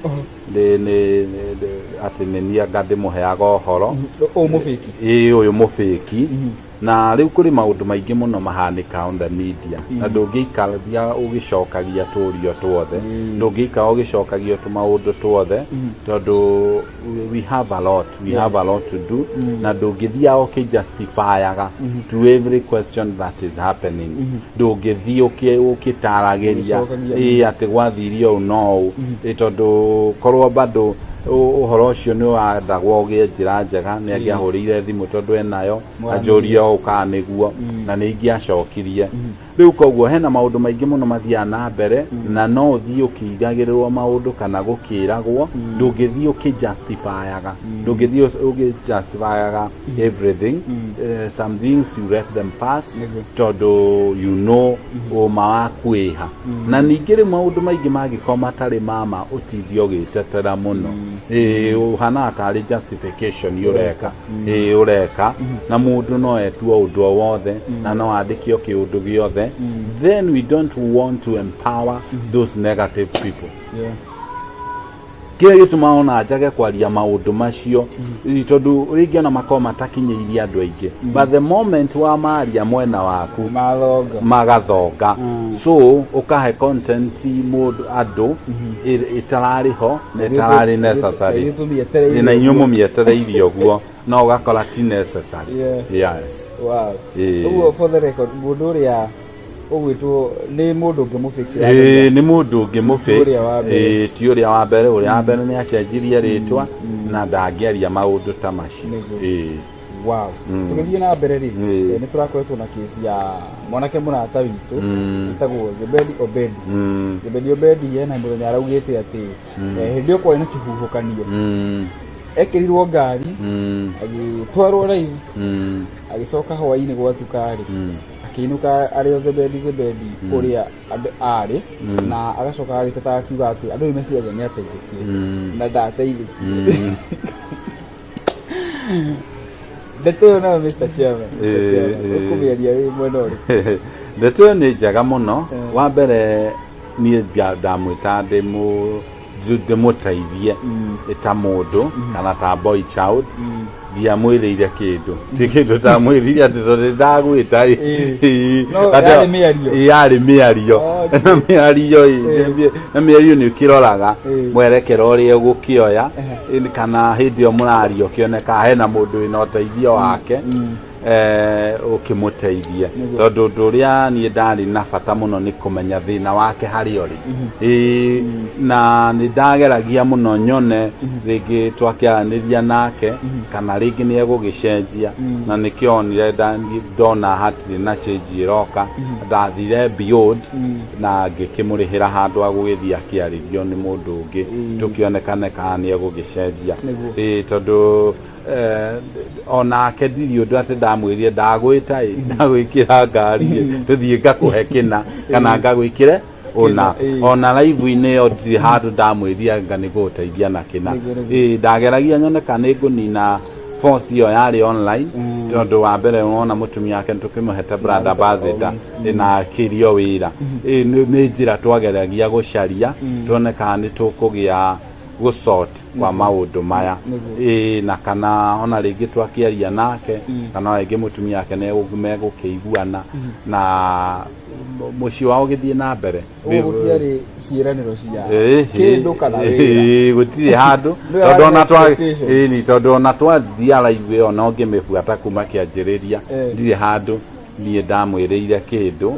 atĩ nĩ niĩ anga ndĩmũheaga ũhoro. Ũyũ mũbĩki. Ĩĩ, ũyũ mũbĩki. Na rĩu kũrĩ maũndũ maingĩ mũno mahanĩka on the media, na ndũngĩikaria ũgĩcokagia tũrio tuothe, ndũngĩikara ũgĩcokagia tũmaũndũ tuothe, tondũ we have a lot, we have a lot to do, na ndũngĩthiaga ũkĩjustifyaga to every question that is happening. Ndũngĩthiĩ ũkĩtaragĩria Ũgĩcokagia. Ĩ atĩ gwathirie ũũ no ũũ. Ĩ tondũ korwo bado ũhoro ũcio nĩ wendagwo ũgĩe njĩra njega, nĩ angĩahũrĩire thimũ tondũ enayo, anjũrie ũũ kana nĩguo, na nĩ ingĩacokirie. Rĩu koguo hena maũndũ maingĩ mũno mathiaga na mbere, na no ũthiĩ ũkĩigagĩrĩrwo maũndũ kana gũkĩragwo. Ndũngĩthiĩ ũkĩjustifyaga, ndũngĩthiĩ ũkĩjustifyaga everything. Some things you let them pass, tondũ you know ũma waku wĩha. Na ningĩ rĩu maũndũ maingĩ mangĩkorwo matarĩ mama, ũtinde ũgĩtetera mũno. Ĩĩ, ũhanaga tarĩ justification ũreka. Ĩĩ, ũreka, na mũndũ no etuo ũndũ o wothe na no andĩke o kĩũndũ gĩothe. Then we don't want to empower those negative people. Kĩrĩa gĩtũmaga ona njage kwaria maũndũ macio, tondũ rĩngĩ ona makorwo matakinyĩirie andũ aingĩ, but the moment wa maria mwena waku, mathonga. Magathonga. So ũkahe content mũndũ andũ ĩtararĩ ho na ĩtararĩ necessary. Tũmĩetereire. Na inyuĩ mũmĩetereire ũguo, no ũgakora ti necessary. Yes. Wow. Ĩĩ. Ũguo for the record, mũndũ ũrĩa ũgwĩtwo nĩ mũndũ ũngĩ mũbĩki. Ĩĩ, nĩ mũndũ ũngĩ mũbĩ. Ti ũrĩa wa mbere. Ĩĩ, ti ũrĩa wa mbere. Ũrĩa wa mbere nĩ acenjirie rĩtwa na ndangĩaria maũndũ ta macio. Nĩguo. Ĩĩ. Wow. Tũgĩthiĩ na mbere rĩ, nĩ tũrakoretwo na kesi ya mwanake mũrata witũ wĩtagwo Zebedi Obedi. Zebedi Obedi ena mũthenya araugĩte atĩ hĩndĩ ĩyo kwarĩ na kĩhuhũkanio, ekĩrirwo ngari, agĩtwarwo live, agĩcoka hwainĩ gwatuka rĩ, akĩinũka arĩ o Zebedi Zebedi ũrĩa arĩ, na agacoka agĩteta akiuga atĩ andũ rĩu meciragia nĩ ateithĩkire na ndateithĩkire. Ndeto ĩyo nayo, Mr. Chairman, Mr. Chairman, ũkũmĩaria wĩ mwena ũrĩkũ? Ndeto ĩyo nĩ njega mũno. Wa mbere niĩ ndamwĩta ndĩmũteithie ta mũndũ kana ta boy child. Ndiamwĩrĩire kĩndũ, ti kĩndũ ndamwĩrire atĩ tondũ ndagwĩta ĩ. No, yarĩ mĩario. Yarĩ mĩario. Na mĩario ĩ, na mĩario nĩ ũkĩroraga mwerekera ũrĩa ũgũkĩoya, kana hĩndĩ ĩyo mũraria ũkĩoneka hena mũndũ wĩna ũteithio wake, ũkĩmũteithie, tondũ ũndũ ũrĩa niĩ ndarĩ na bata mũno nĩ kũmenya thĩna wake harĩa ũrĩ. Ĩĩ, na nĩ ndageragia mũno nyone rĩngĩ twakĩaranĩria nake kana rĩngĩ nĩ egũgĩcenjia, na nĩkĩo onire ndona hatirĩ na change ĩroka, ndathire beyond na ngĩkĩmũrĩhĩra handũ ha gũgĩthiĩ akĩarĩrio nĩ mũndũ ũngĩ, tũkĩonekane kana nĩ egũgĩcenjia. Ĩĩ, tondũ onake ndirĩ ũndũ atĩ ndamwĩrire ndagwĩta ĩ, ndagwĩkĩra ngari ĩ, tũthiĩ ngakũhe kĩna kana ngagwĩkĩre ũna. Ona live-inĩ ĩyo ndirĩ handũ ndamwĩrire anga nĩ gũgũteithia na kĩna. Nĩguo. Ĩĩ, ndageragia nyone kana nĩ ngũnina force ĩyo yarĩ online, tondũ wa mbere wona mũtumia wake nĩtũkĩmũhete brand ambassador na akĩrio wĩra. Ĩĩ, nĩ njĩra twageragia gũcaria tuone kana nĩ tũkũgĩa gũsort kwa maũndũ maya. Ĩĩ, na kana ona rĩngĩ twakĩaria nake kana ona rĩngĩ mũtumia wake megũkĩiguana na mũciĩ wao ũgĩthiĩ na mbere. Ũguo gũtiarĩ ciĩranĩro cia Kĩndũ kĩndũ kana wĩra. Gũtirĩ handũ. Ndũĩ Tondũ harĩ ona twa expectations. Ĩĩ, ni tondũ ona twathia live ĩyo no ngĩmĩbuata kuma kĩanjĩrĩria, ndirĩ handũ niĩ ndamwĩrĩire kĩndũ,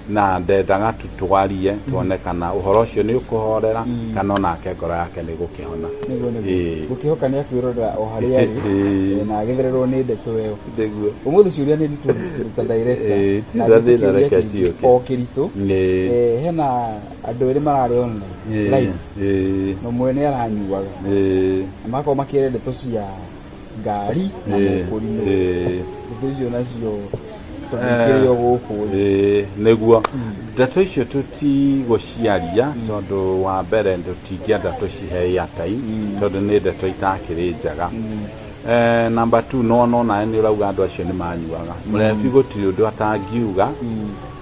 na ndendaga tu twarie tuone kana ũhoro ũcio nĩ ũkũhorera kana onake ngoro yake nĩ gũkĩhona. Nĩguo. Ĩĩ. Gũkĩhoka nĩ akwĩrorera o harĩa arĩ, Ĩĩ. na agĩthererwo nĩ ndeto ĩyo. Nĩguo. Ũmũthĩ ciũria nĩ nditũ, Mr. Director. Ĩĩ, Na ti nditũ thĩna, kĩũria reke kĩngĩ ciũke. o kĩritũ. Ĩĩ. Hena andũ erĩ mararĩ online live, na ũmwe nĩ aranyuaga na magakorwo makĩaria ndeto cia ngari na mũkũrinũ. Ndeto icio nacio tondũ ikĩrĩ o gũkũ ĩ. Ĩĩ, nĩguo ndeto icio tũtigũciaria, tondũ wa mbere tũtingĩenda tũcihe airtime, tondũ nĩ ndeto itakĩrĩ njega. Number two, no no nawe nĩ ũrauga andũ acio nĩ manyuaga mũrebi, gũtirĩ ũndũ atangiuga,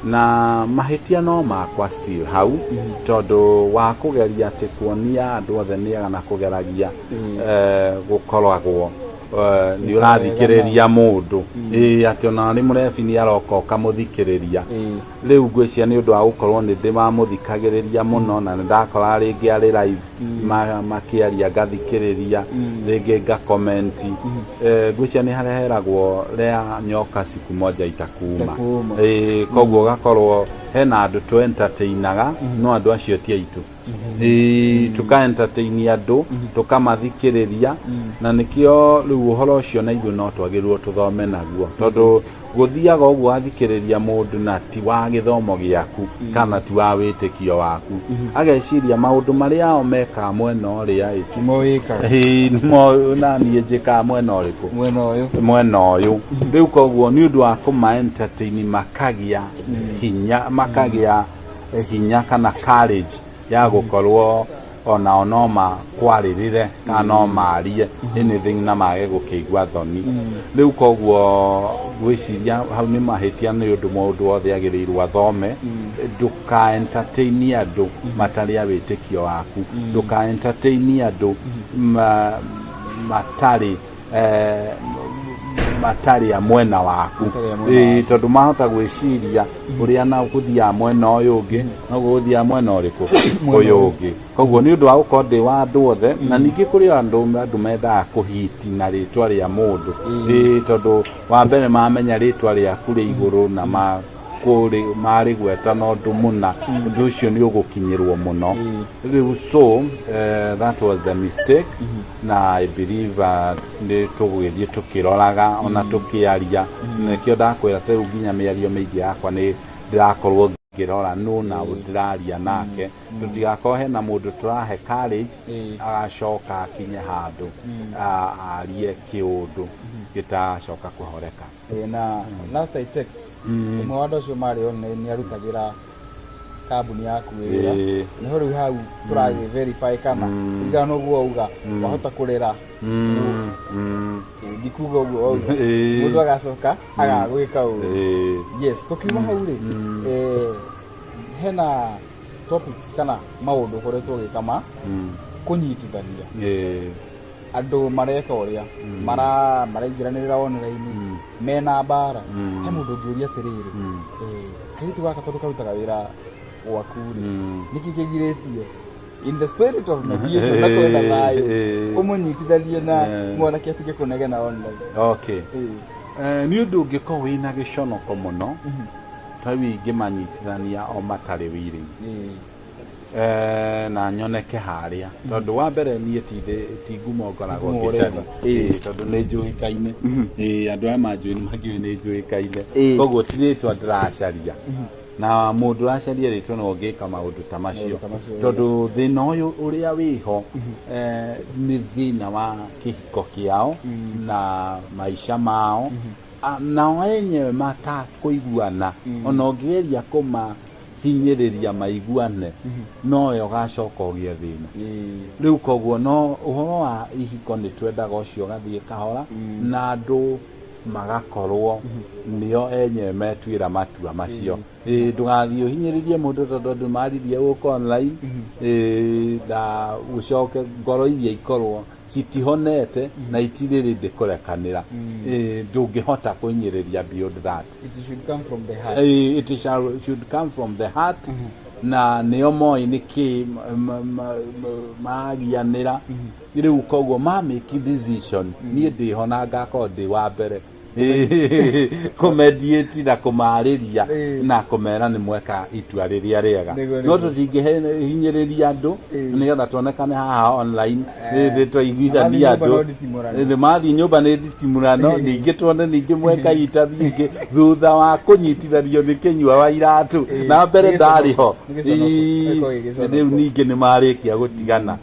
na mahĩtia no makwa still hau, tondũ wa kũgeria atĩ kuonia andũ othe nĩ ega na kũgeragia gũkoragwo Nĩ ũrathikĩrĩria mũndũ, ĩĩ, atĩ ona nĩ mũrebi nĩ aroka ũkamũthikĩrĩria. Rĩu ngwĩciria nĩ ũndũ wa gũkorwo nĩ ndĩmamũthikagĩrĩria mũno, na nĩ ndakora rĩngĩ arĩ live makĩaria, ngathikĩrĩria, rĩngĩ ngacomment. Ngwĩciria nĩ harĩa heragwo rea nyoka siku moja itakuuma. Itakuuma. Ĩĩ, koguo ũgakorwo hena andũ tũ entertainaga, no andũ acio ti aitũ. Ĩĩ, tũka entertain andũ, tũkamathikĩrĩria, na nĩkĩo rĩu ũhoro ũcio na ithuĩ no twagĩrĩirwo tũthome naguo, tondũ gũthiaga ũguo wathikĩrĩria mũndũ na ti wa gĩthomo gĩaku kana ti wa wĩtĩkio waku, ageciria maũndũ marĩa o mekaga mwena ũrĩa ĩ, Nĩmo wĩkaga. Ĩĩ, nĩmo na niĩ njĩkaga mwena ũrĩkũ? Mwena ũyũ. Mwena ũyũ. Rĩu koguo nĩ ũndũ wa kũma entertain makagĩa hinya kana courage ya gũkorwo onao no makwarĩrĩre kana no marie anything na mage gũkĩigua thoni. Rĩu koguo ngwĩciria hau nĩ mahĩtia, nĩ ũndũ mũndũ wothe agĩrĩirwo athome. Ndũka entertain andũ matarĩ a wĩtĩkio waku, ndũka entertain andũ matarĩ matarĩ a mwena waku. Matarĩ a mwena. Ĩĩ, tondũ mahota gwĩciria ũrĩa na gũthiaga mwena ũyũ ũngĩ noguo gũthiaga mwena ũrĩkũ? Ũyũ ũngĩ. Koguo nĩ ũndũ wa gũkorwo ndĩ wa andũ othe, na ningĩ kũrĩ andũ mendaga kũhiti na rĩtwa rĩa mũndũ. Ĩĩ, tondũ wa mbere mamenya rĩtwa rĩaku rĩ igũrũ na marĩgweta na ũndũ mũna, ũndũ ũcio nĩ ũgũkinyĩrwo mũno. Rĩu so that was the mistake, na I believe nĩ tũgũgĩthiĩ tũkĩroraga ona tũkĩaria. Nĩkĩo ndakwĩra ta rĩu nginya mĩario mĩingĩ yakwa nĩ ndĩrakorwo ngĩrora nũ na ndĩraria nake, tũtigakorwo hena mũndũ tũrahe courage, agacoka akinye handũ arie kĩũndũ gĩtagacoka kũhoreka. Ĩĩ, na last I checked, ũmwe wa andũ acio marĩ online nĩ arutagĩra kambuni yaku wĩra. Nĩho rĩu hau tũragĩ verify kana kũringana na ũguo wauga wahota kũrera. Ndikuga ũguo wauga, mũndũ agacoka agagwĩka ũru. Yes, tũkiuma hau rĩ, hena topics kana maũndũ ũkoretwo ũgĩka ma kũnyitithania andũ mareka ũrĩa maraingĩranĩrĩra online mena mbara. He mũndũ ũngĩũria atĩrĩrĩ, kairĩtu gaka tondũ karutaga wĩra gwaku rĩ, nĩkĩ kĩgirĩtie, in the spirit of mediation na kwenda thayũ, ũmũnyitithanie na mwanake atige kũnegena online? Okay. Nĩ ũndũ ũngĩkorwo wĩna gĩconoko mũno, ta rĩu ingĩmanyitithania o matarĩ willing, na nyoneke harĩa, tondũ wa mbere niĩ ti ngumo ngoragwo Ngumo ngĩcaria. ũreka. Tondũ nĩ njũĩkaine. Andũ aya manjũĩ nĩ makĩũĩ nĩ njũĩkaine. Koguo ti rĩtwa ndĩracaria, na mũndũ ũracaria rĩtwa no ũngĩka maũndũ ta macio. Maũndũ ta macio. Tondũ thĩna ũyũ ũrĩa wĩho, nĩ thĩna wa kĩhiko kĩao na maica mao. Nao enyewe matakũiguana, ona ũngĩgeria kũmahinyĩrĩria maiguane, nowe ũgacoka ũgĩe thĩna. Rĩu koguo no ũhoro wa ihiko nĩ twendaga ũcio ũgathiĩ kahora, na andũ magakorwo nĩo enyewe metuĩra matua macio. Ĩĩ, ndũgathiĩ ũhinyĩrĩrie mũndũ tondũ andũ maririe gũkũ online. Ĩĩ, na ũcoke ngoro iria ikorwo citihonete na itirĩ rĩndĩ kũrekanĩra. Ĩĩ, ndũngĩhota kũhinyĩrĩria beyond that. It should come from the heart. It should come from the heart, na nĩo moĩ nĩkĩ magianĩra. Rĩu koguo ma make decision, niĩ ndĩho na ngakorwo ndĩ wa mbere kũmediate na kũmarĩria na kũmera nĩ mweka itua rĩrĩa rĩega. No tũtingĩhinyĩrĩria andũ nĩgetha tuonekane haha online nĩ twaiguithania Mathiĩ nyũmba andũ. no nditimũrano. Mathiĩ nyũmba nĩ nditimũrano, ningĩ tuone ningĩ mweka interview ĩngĩ thutha wa kũnyitithanio nĩ kĩnyua wa iratũ, na mbere Nĩ gĩconoko. ndarĩ ho. Nĩ gĩconoko. Gĩkoragwo gĩ gĩconoko. Rĩu ningĩ nĩ marĩkia gũtigana.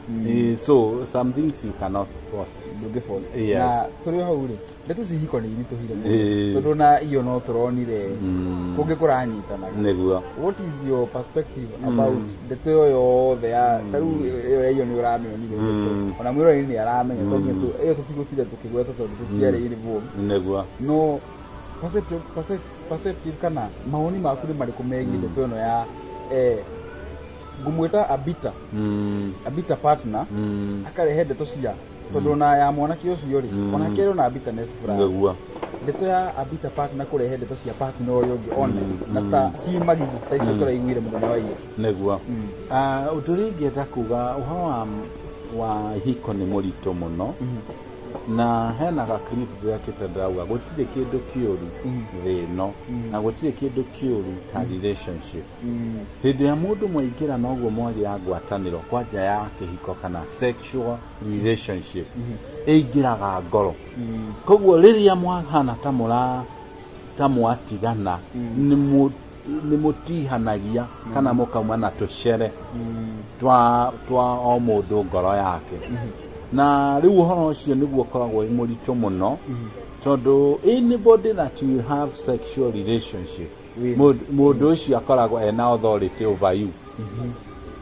So some things you cannot force. Ndũngĩ force. Yes. Na tũrĩ o hau rĩ, ndeto cia ihiko nĩ iritũhire mũno, tondũ na iyo no tũronire kũngĩ kũranyitanaga. What is your perspective about ndeto ĩyo yothe ya ta rĩu ĩyo ya iyo nĩ ũramĩonire ndeto, ona mwĩroreri nĩ aramenya, to nginya ĩyo tũtigũtinda tũkĩgweta tondũ tũtiarĩ involved. No perceptive kana mawoni maku nĩ marĩkũ megiĩ ndeto ĩno ya ngũmwĩta a bitter partner akarehe ndeto cia Tondũ ona ya mwanake ũcio rĩ, onake arĩ ona bitterness fulani. Nĩguo. Ndeto ya a bitter partner kũrehe ndeto cia partner ũrĩa ũngĩ one na ta ci magigi ta icio tũraiguire mũthenya wa ira. Nĩguo. Ũndũ ũrĩa ingĩenda kuga ũhoro wa ihiko nĩ mũritũ mũno, na hena ga clip ndĩrekĩte ndĩrauga gũtirĩ kĩndũ kĩũru thĩ ĩno na gũtirĩ kĩndũ kĩũru ta relationship. Hĩndĩ ĩrĩa mũndũ mwaingĩra noguo mwagĩa ngwatanĩro kwanja ya kĩhiko kana sexual relationship, ĩingĩraga ngoro. Koguo rĩrĩa mwahana ta mũra ta mwatigana, nĩ mũtihanagia kana mũkauma na tũcere twa o mũndũ ngoro yake. Na rĩu ũhoro ũcio nĩguo ũkoragwo wĩ mũritũ mũno, tondũ anybody that you have sexual relationship, With. Mũndũ ũcio akoragwo ena authority over you.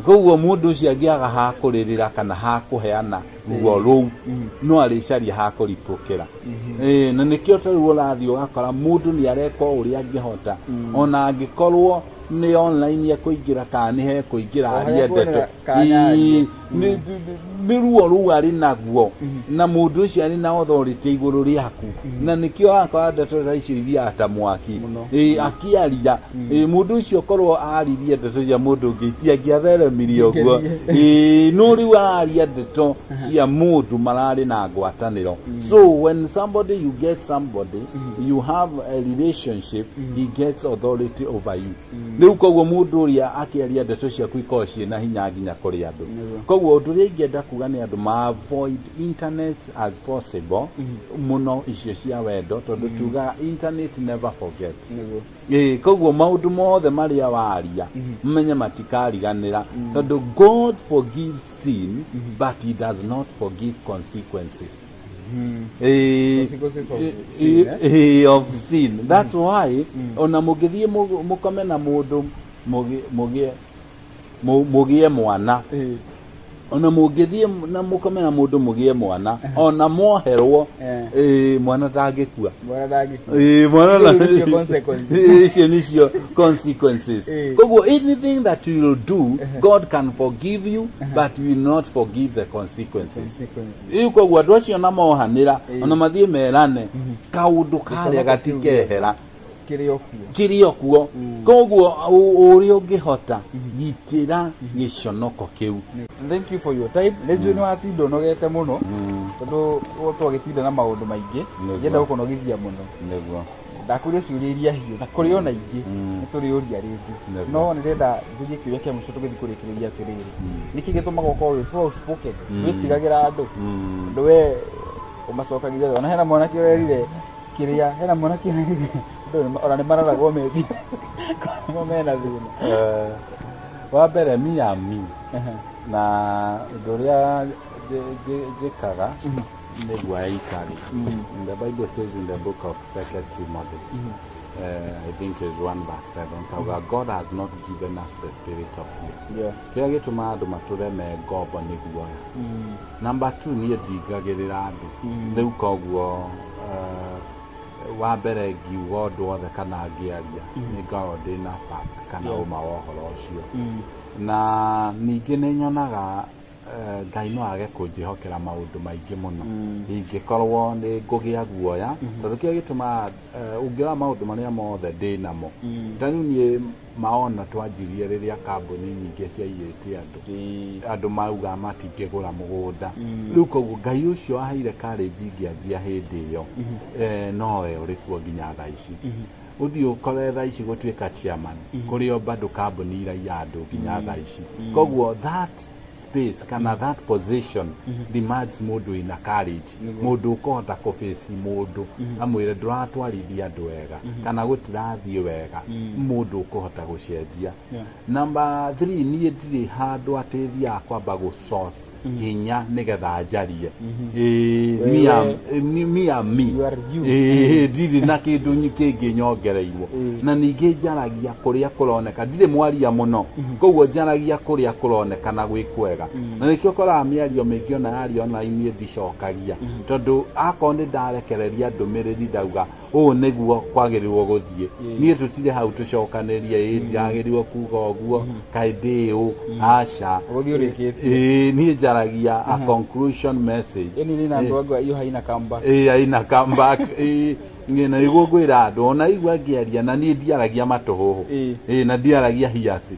Koguo mũndũ ũcio angĩaga ha kũrĩrĩra kana ha kũheana ruo rũu, no arĩcaria ha kũripũkĩra. Na nĩkĩo ta rĩu ũrathiĩ ũgakora mũndũ nĩ areka o ũrĩa angĩhota, ona angĩkorwo nĩ online ekũingĩra kana nĩ hekũingĩra O arie harĩa ndeto. kuonera kanya arie. Nĩ ruo rũu arĩ naguo, na mũndũ ũcio arĩ na authority igũrũ rĩaku, na nĩkĩo wakora ndeto ta icio ithiaga ta mwaki. Mũno. Akĩaria, mũndũ ũcio korwo aririe ndeto cia mũndũ ũngĩ itiangĩatheremirie ũguo. No rĩu araria ndeto cia mũndũ mararĩ na ngwatanĩro. So when somebody, you get somebody, you have a relationship, he gets authority over you. Rĩu koguo mũndũ ũrĩa akĩaria ndeto ciaku ikoragwo ciĩna hinya nginya kũrĩ andũ. Koguo ũndũ ũrĩa ingĩenda kuga nĩ andũ ma avoid internet as possible mũno, icio cia wendo, tondũ tugaga internet never forgets. Koguo maũndũ mothe marĩa waria menye matikariganĩra, tondũ God forgives sin but he does not forgive consequences. Consequences of sin, eh? Of sin. That's why ona mũngĩthiĩ mũkome na mũndũ mũgĩe mwana, ona mũngĩthiĩ na mũkome na mũndũ mũgĩe mwana, ona mwoherwo, mwana ndangĩkua. Mwana ndangĩkua. Mwana Icio nĩcio consequences. Icio nĩcio consequences. Koguo anything that you will do, God can forgive you but will not forgive the consequences. Consequences. Rĩu koguo andũ acio na mohanĩra, ona mathiĩ merane, kaũndũ karĩa Gĩconoko kĩu gatikehera. Kĩrĩ o kuo. Kĩrĩ o kuo. Koguo ũrĩa ũngĩhota, gitĩra gĩconoko kĩu. Thank you for your time. Nĩ njũĩ nĩ watinda ũnogete mũno, tondũ twagĩtinda na maũndũ maingĩ. Ngĩenda gũkũnogithia mũno. Ndakũria ciũria iria hiũ na kũrĩ ona ingĩ nĩ tũrĩũria rĩngĩ. No nĩ ndĩrenda njũrie kĩũria kĩa mũico tũgĩthiĩ kũrĩkĩrĩria atĩrĩrĩ, nĩkĩ gĩtũmaga ũkorwo wĩ so outspoken, wĩtigagĩra andũ, tondũ we ũmacokagĩria? Ona hena mwanake ũrerire kĩrĩa, hena mwanake ũrerire andũ ona nĩ mararagwo meciria korwo mena thĩna. Wa mbere, mi am me, na ũndũ ũrĩa njĩkaga nĩguo aikari. The Bible says in the book of Second Timothy, I think is 1 verse 7, kauga God has not given us the spirit of fear. Kĩrĩa gĩtũmaga andũ matũre me ngombo nĩ guoya. Number two, niĩ ndingagĩrĩra andũ. Rĩu koguo wa mbere ngiuga ũndũ wothe kana ngĩaria, nĩ ngoragwo ndĩna fact kana ũma wa ũhoro ũcio. Na ningĩ nĩ nyonaga Ngai no age kũnjĩhokera maũndũ maingĩ mũno ingĩkorwo nĩ ngũgĩa guoya, tondũ kĩrĩa gĩtũmaga, ũngĩrora maũndũ marĩa mothe ndĩ namo, ta rĩu niĩ maona twanjirie rĩrĩa kambuni nyingĩ ciaiyĩte andũ, andũ mauga matingĩgũra mũgũnda. Rĩu koguo Ngai ũcio aheire courage ingĩanjia hĩndĩ ĩyo, nowe ũrĩ kuo nginya thaa ici. Ũthiĩ ũkore thaa ici gũtuĩka chairman kũrĩ o bado kambuni iraiya andũ nginya thaa ici. Koguo that space kana that position demands mũndũ wĩna courage, mũndũ ũkũhota kũbĩci mũndũ amwĩre ndũratwarithia andũ wega kana gũtirathiĩ wega, mũndũ ũkũhota gũcenjia. Number three, niĩ ndirĩ handũ atĩ thiaga kwamba gũ source hinya nĩgetha njarie. Me am me. You are you. Ndirĩ na kĩndũ kĩngĩ nyongereirwo. Na ningĩ njaragia kũrĩa kũroneka, ndirĩ mwaria mũno, koguo njaragia kũrĩa kũroneka na gwĩ kwega, na nĩkĩo ũkoraga mĩario mĩingĩ ona yaria online niĩ ndicokagia, tondũ akorwo nĩ ndarekereria ndũmĩrĩri ndauga Ũũ nĩguo kwagĩrĩirwo gũthiĩ. Niĩ tũtirĩ hau tũcokanĩrie, ĩ ndiragĩrĩirwo kuga ũguo, kaĩ ndĩ ũ, aca. Ũgũthiĩ ũrĩkĩtie. Ĩĩ, niĩ njaragia a conclusion message. Yani nĩ na andũ angwa, hiyo haina comeback. Ĩĩ, haina comeback. Ĩĩ, niĩ na nĩguo ngwĩra andũ, ona igua ngĩaria, na niĩ ndiaragia matũhũhũ. Ĩĩ, na ndiaragia hiaci.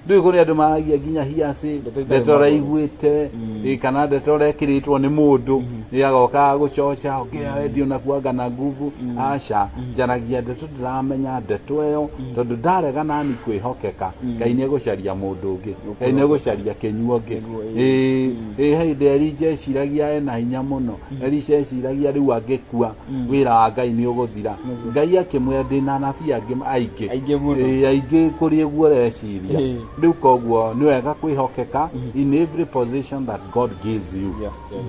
Ndũĩ kũrĩ andũ maragia nginya hiaci, Ndeto itarĩ ndeto magũrũ. ũraiguĩte, ĩĩ, kana ndeto ũrekĩrĩtwo nĩ mũndũ, ĩĩ, agoka gũcoca, ongea wendi unakuanga na nguvu. Aca, njaragia ndeto ndĩramenya ndeto ĩyo, tondũ ndarega nani kwĩhokeka, Ngai nĩ egũcaria mũndũ ũngĩ, Ngai nĩ egũcaria kĩnyuo ũngĩ. Nĩguo, ĩĩ. Ĩĩ, ĩĩ, he hĩndĩ Elija eciragia ena hinya mũno. Elisha eciragia rĩu angĩkua, wĩra wa Ngai nĩ ũgũthira. Ngai akĩmwĩra, ndĩna anabii angĩ aingĩ. Aingĩ mũno. Ĩĩ, aingĩ kũrĩ ũguo ũreciria. Rĩu koguo nĩ wega kwĩhokeka in every position that God gives you.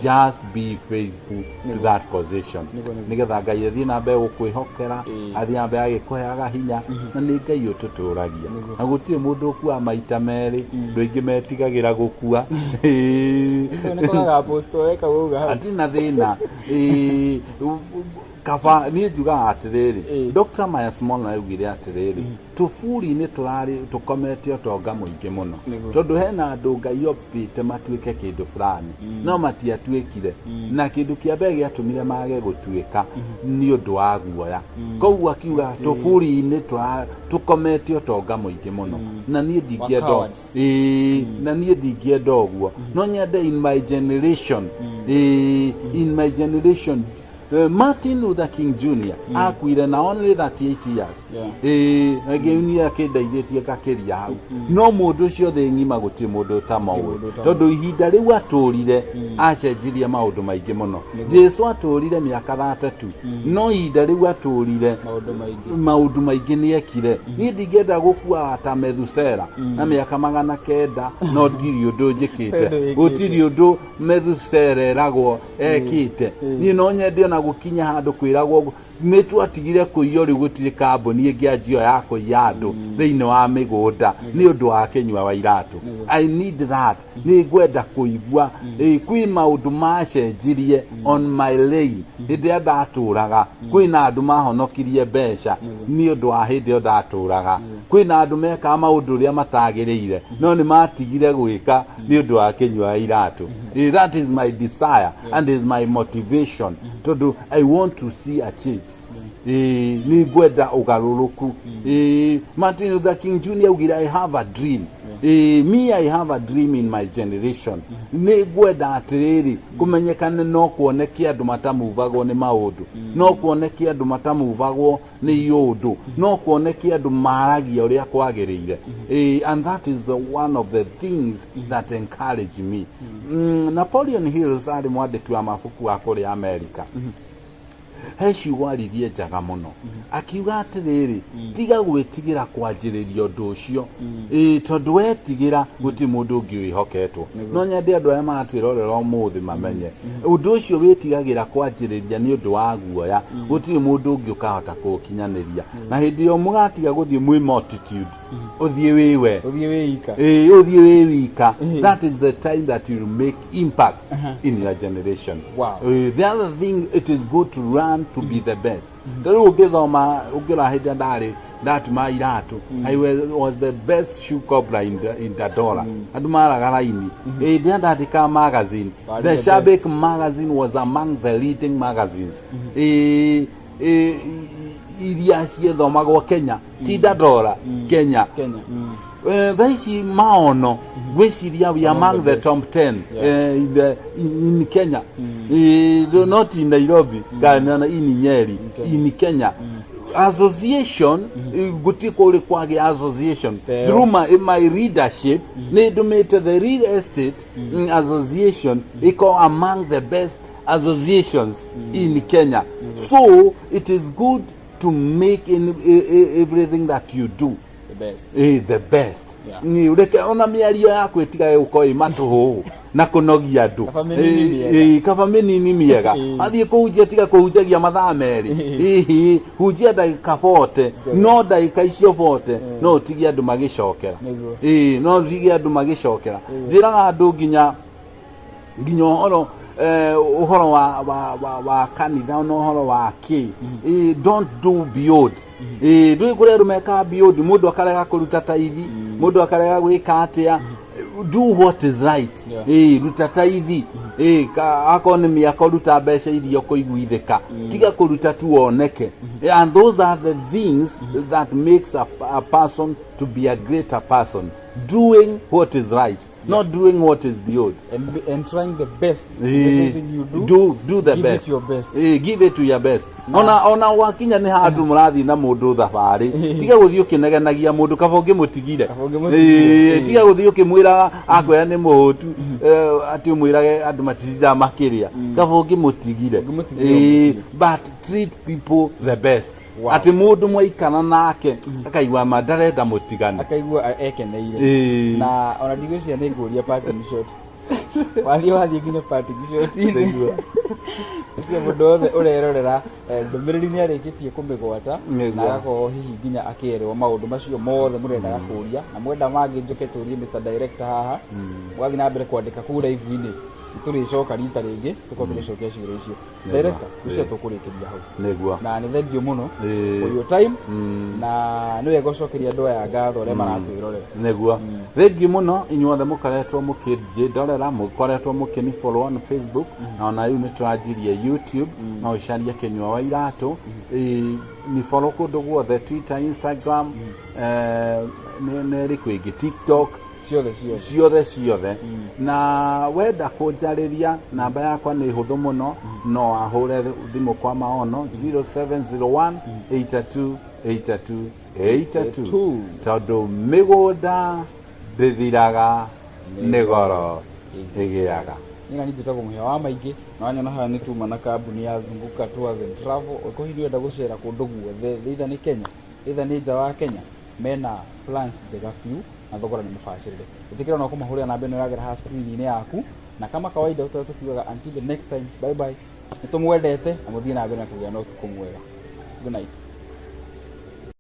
Just be faithful to that position, Nĩguo. nĩgetha Ngai athiĩ na mbere gũkwĩhokera, athiĩ na mbere agĩkũheaga hinya, na nĩ Ngai ũtũtũragia, na gũtirĩ mũndũ ũkuaga maita merĩ. Andũ aingĩ metigagĩra gũkua. Ĩĩ. Nĩ kwagaga apostle weka uga hau. Hatirĩ na thĩna. Ĩĩ, kaba niĩ njugaga atĩrĩrĩ, Dr. Myles Monroe augire atĩrĩrĩ, tũburi-inĩ tũrarĩ tũkomete ũtonga mũingĩ mũno, tondũ hena andũ Ngai ombĩte matuĩke kĩndũ fulani, no matiatuĩkire, na kĩndũ kĩa mbere gĩatũmire mage gũtuĩka nĩ ũndũ wa guoya. Koguo akiuga tũburi-inĩ tũkomete ũtonga mũingĩ mũno, na niĩ ndingĩenda Cowards. Ĩĩ, na niĩ ndingĩenda ũguo. No nyende in my generation, ĩĩ, in my generation, Martin Luther King Jr. akuire na only 38 years. Ĩĩ, ngĩunia kĩndeithĩtie ngakĩria hau, no mũndũ ũcio thĩ ng'ima gũtirĩ mũndũ ũtamoĩ, Mũndũ ũtamoĩ. Tondũ ihinda rĩu atũrire acenjirie maũndũ maingĩ mũno. Jesu atũrire mĩaka 30, no ihinda rĩu atũrire Maũndũ maingĩ. Maũndũ maingĩ nĩ ekire. Niĩ ndingĩenda gũkua ta Methusela na mĩaka 900, no ndirĩ ũndũ njĩkĩte. Ũndũ wĩkĩte. Gũtirĩ ũndũ Methusela eragwo ekĩte. Niĩ no nyende ona gũkinya handũ kwĩragwo ũguo, nĩ twatigire kũiywo, rĩu gũtirĩ kambuni ĩngĩanjio ya kũiya andũ thĩinĩ wa mĩgũnda nĩ ũndũ wa kĩnyua wa iratũ. I need that. Nĩ ngwenda kũigua, ĩ, kwĩ maũndũ macenjirie on my lane hĩndĩ ĩrĩa ndatũraga, kwĩna andũ mahonokirie mbeca nĩ ũndũ wa hĩndĩ ĩyo ndatũraga, kwĩna andũ mekaga maũndũ ũrĩa matagĩrĩire, no nĩ matigire gwĩka nĩ ũndũ wa kĩnyua wa iratũ. Ĩ, that is my desire and is my motivation, tondũ I want to see a change. Ĩĩ, nĩ ngwenda ũgarũrũku. Ĩĩ, Martin Luther King Jr. augire, "I have a dream." Ĩĩ, me, I have a dream in my generation. Nĩ ngwenda atĩrĩrĩ, kũmenyekane no kuoneke andũ matamuvagwo nĩ maũndũ, no kuoneke andũ matamuvagwo nĩ iũndũ, no kuoneke andũ maragia ũrĩa kwagĩrĩire. Ĩĩ, and that is the one of the things that encourage me. Napoleon Hills arĩ mwandĩki wa mabuku wa kũrĩa America. He ciugo aririe njega mũno, akiuga atĩrĩrĩ, tiga gwĩtigĩra kwanjĩrĩria ũndũ ũcio. Ĩĩ, tondũ wetigĩra gũtirĩ mũndũ ũngĩ wĩhoketwo. No nyende andũ arĩa maratwĩrorera ũmũthĩ mamenye ũndũ ũcio wĩtigagĩra kwanjĩrĩria nĩ ũndũ wa guoya, gũtirĩ mũndũ ũngĩ ũkahota kũũkinyanĩria, na hĩndĩ ĩyo mũgatiga gũthiĩ mwĩ multitude, ũthiĩ wĩwe. Ũthiĩ wĩ ika. Ĩĩ, ũthiĩ wĩ wika. That is the time that you make impact in your generation. The other thing, it is good to run to be the best. Ta rĩu ũngĩthoma, ũngĩrora hĩndĩ ĩrĩa ndarĩ ndatuma iratũ, I was the best shoe cobbler in Dandora. Andũ maraga raini. Hĩndĩ ĩrĩa ndandĩkaga magazine, Warĩ the the Shabik magazine was among the leading magazines, ĩ, iria ciethomagwo Kenya, ti Dandora, Kenya. Kenya. Thaa ici maono ngwĩciria we Among among the the best. top 10 in Kenya. Not in Nairobi kana in Nyeri, Kenya. In Kenya association, gũtirĩ kũrĩ kwagĩa association. Teo. Through my leadership, nĩ ndũmĩte the real estate association ĩkorwo among the best associations in Kenya. So it is good to make in everything that you do The best. The best. Reke ona mĩario yaku ĩtigage gũkorwo ĩ matũhũhũ na kũnogia andũ. Kaba mĩnini mĩega. Kaba mĩnini mĩega. Athiĩ kũhunjia, tiga kũhunjagia mathaa 2. Hihi hunjia ndagĩka 40. Njega. No ndagĩka icio 40 no ũtigie andũ magĩcokera. Ĩĩ, no ũtigie andũ magĩcokera. Njĩraga andũ nginya ũhoro Ũhoro wa kanitha na ũhoro wa kĩ, don't do beyond. Ndũĩ kũrĩ andũ mekaga beyond, mũndũ akarega kũruta taithi, mũndũ akarega gwĩka atĩa. Do what is right. Ruta taithi. Akorwo nĩ mĩako, ruta mbeca iria ũkũiguithĩka, tiga kũruta tu woneke. And those are the things that makes a person to be a greater person, doing what is right, not doing what is beyond. And trying the best in everything you do. Do the Give best. it your best. Give it to your best. Ona wakinya nĩ handũ mũrathiĩ na mũndũ thabarĩ, tiga gũthiĩ ũkĩnegenagia mũndũ, kaba ũngĩmũtigire. Kaba ũngĩmũtigire. Tiga gũthiĩ ũkĩmwĩraga akwĩra nĩ mũhũtu, atĩ ũmwĩrage andũ matitindaga makĩrĩa, kaba ũngĩmũtigire. Ũngĩmũtigire o mũciĩ. But treat people the best, atĩ mũndũ mwaikara nake akaigua ma ndarenda mũtigane. Akaigua ekeneire. Na ona ndigwĩciria nĩ ngũria parting shot, wathiĩ nginya parting shot. Nĩguo. Ũcio mũndũ wothe ũrerorera, ndũmĩrĩri nĩ arĩkĩtie kũmĩgwata na agakorwo hihi nginya akĩerwo maũndũ macio mothe mũrendaga kũria, na mwenda mangĩ njoke tũrie Mr. Director haha, mũgathiĩ na mbere kwandĩka kũu live-inĩ, tũrĩcoka rita rĩngĩ tũkorwo tũgĩcokia ciũria icio. Director, ũcio tũkũrĩkĩria hau. Na nĩ thank you mũno for your time, na nĩ wega ũcokeria andũ aya ngatho arĩa maratwĩrorera. Nĩguo, thengiũ mũno inyuothe mũkoretwo mũkĩnjĩndorera, mũkoretwo mũkĩni follow on Facebook, na ona rĩu nĩ tũranjirie YouTube, no ũcarie Kĩnyua wa Iratũ. Ni follow kũndũ guothe, Twitter, Instagram, nĩ ĩrĩkũ ĩngĩ, TikTok. Ciothe ciothe. Ciothe ciothe. Na wenda kũnjarĩria, namba yakwa nĩ hũthũ mũno, no ahũre thimũ kwa maono 0701 82 82 82, tondũ mĩgũnda ndĩthiraga, nĩ goro ĩgĩaga. Niĩ na niĩ njĩtagwo Mũhĩa wa Maingĩ, na wanyona haha nĩ tuma na kambuni ya Zunguka Tours and Travel. Ũngĩkorwo hihi ũrenda gũcera kũndũ guothe, either nĩ Kenya, either nĩ nja wa Kenya, mena plans njega biũ na thogora nĩ mũbacĩrĩre. Ĩtĩkĩra no kũmahũrĩra namba ĩno ĩragera haha screen-inĩ yaku, na kama kawaida tũrĩa tũkiugaga, until the next time, bye bye. Nĩ tũmwendete na mũthiĩ na mbere na kũgĩa na ũtukũ mwega. Good night.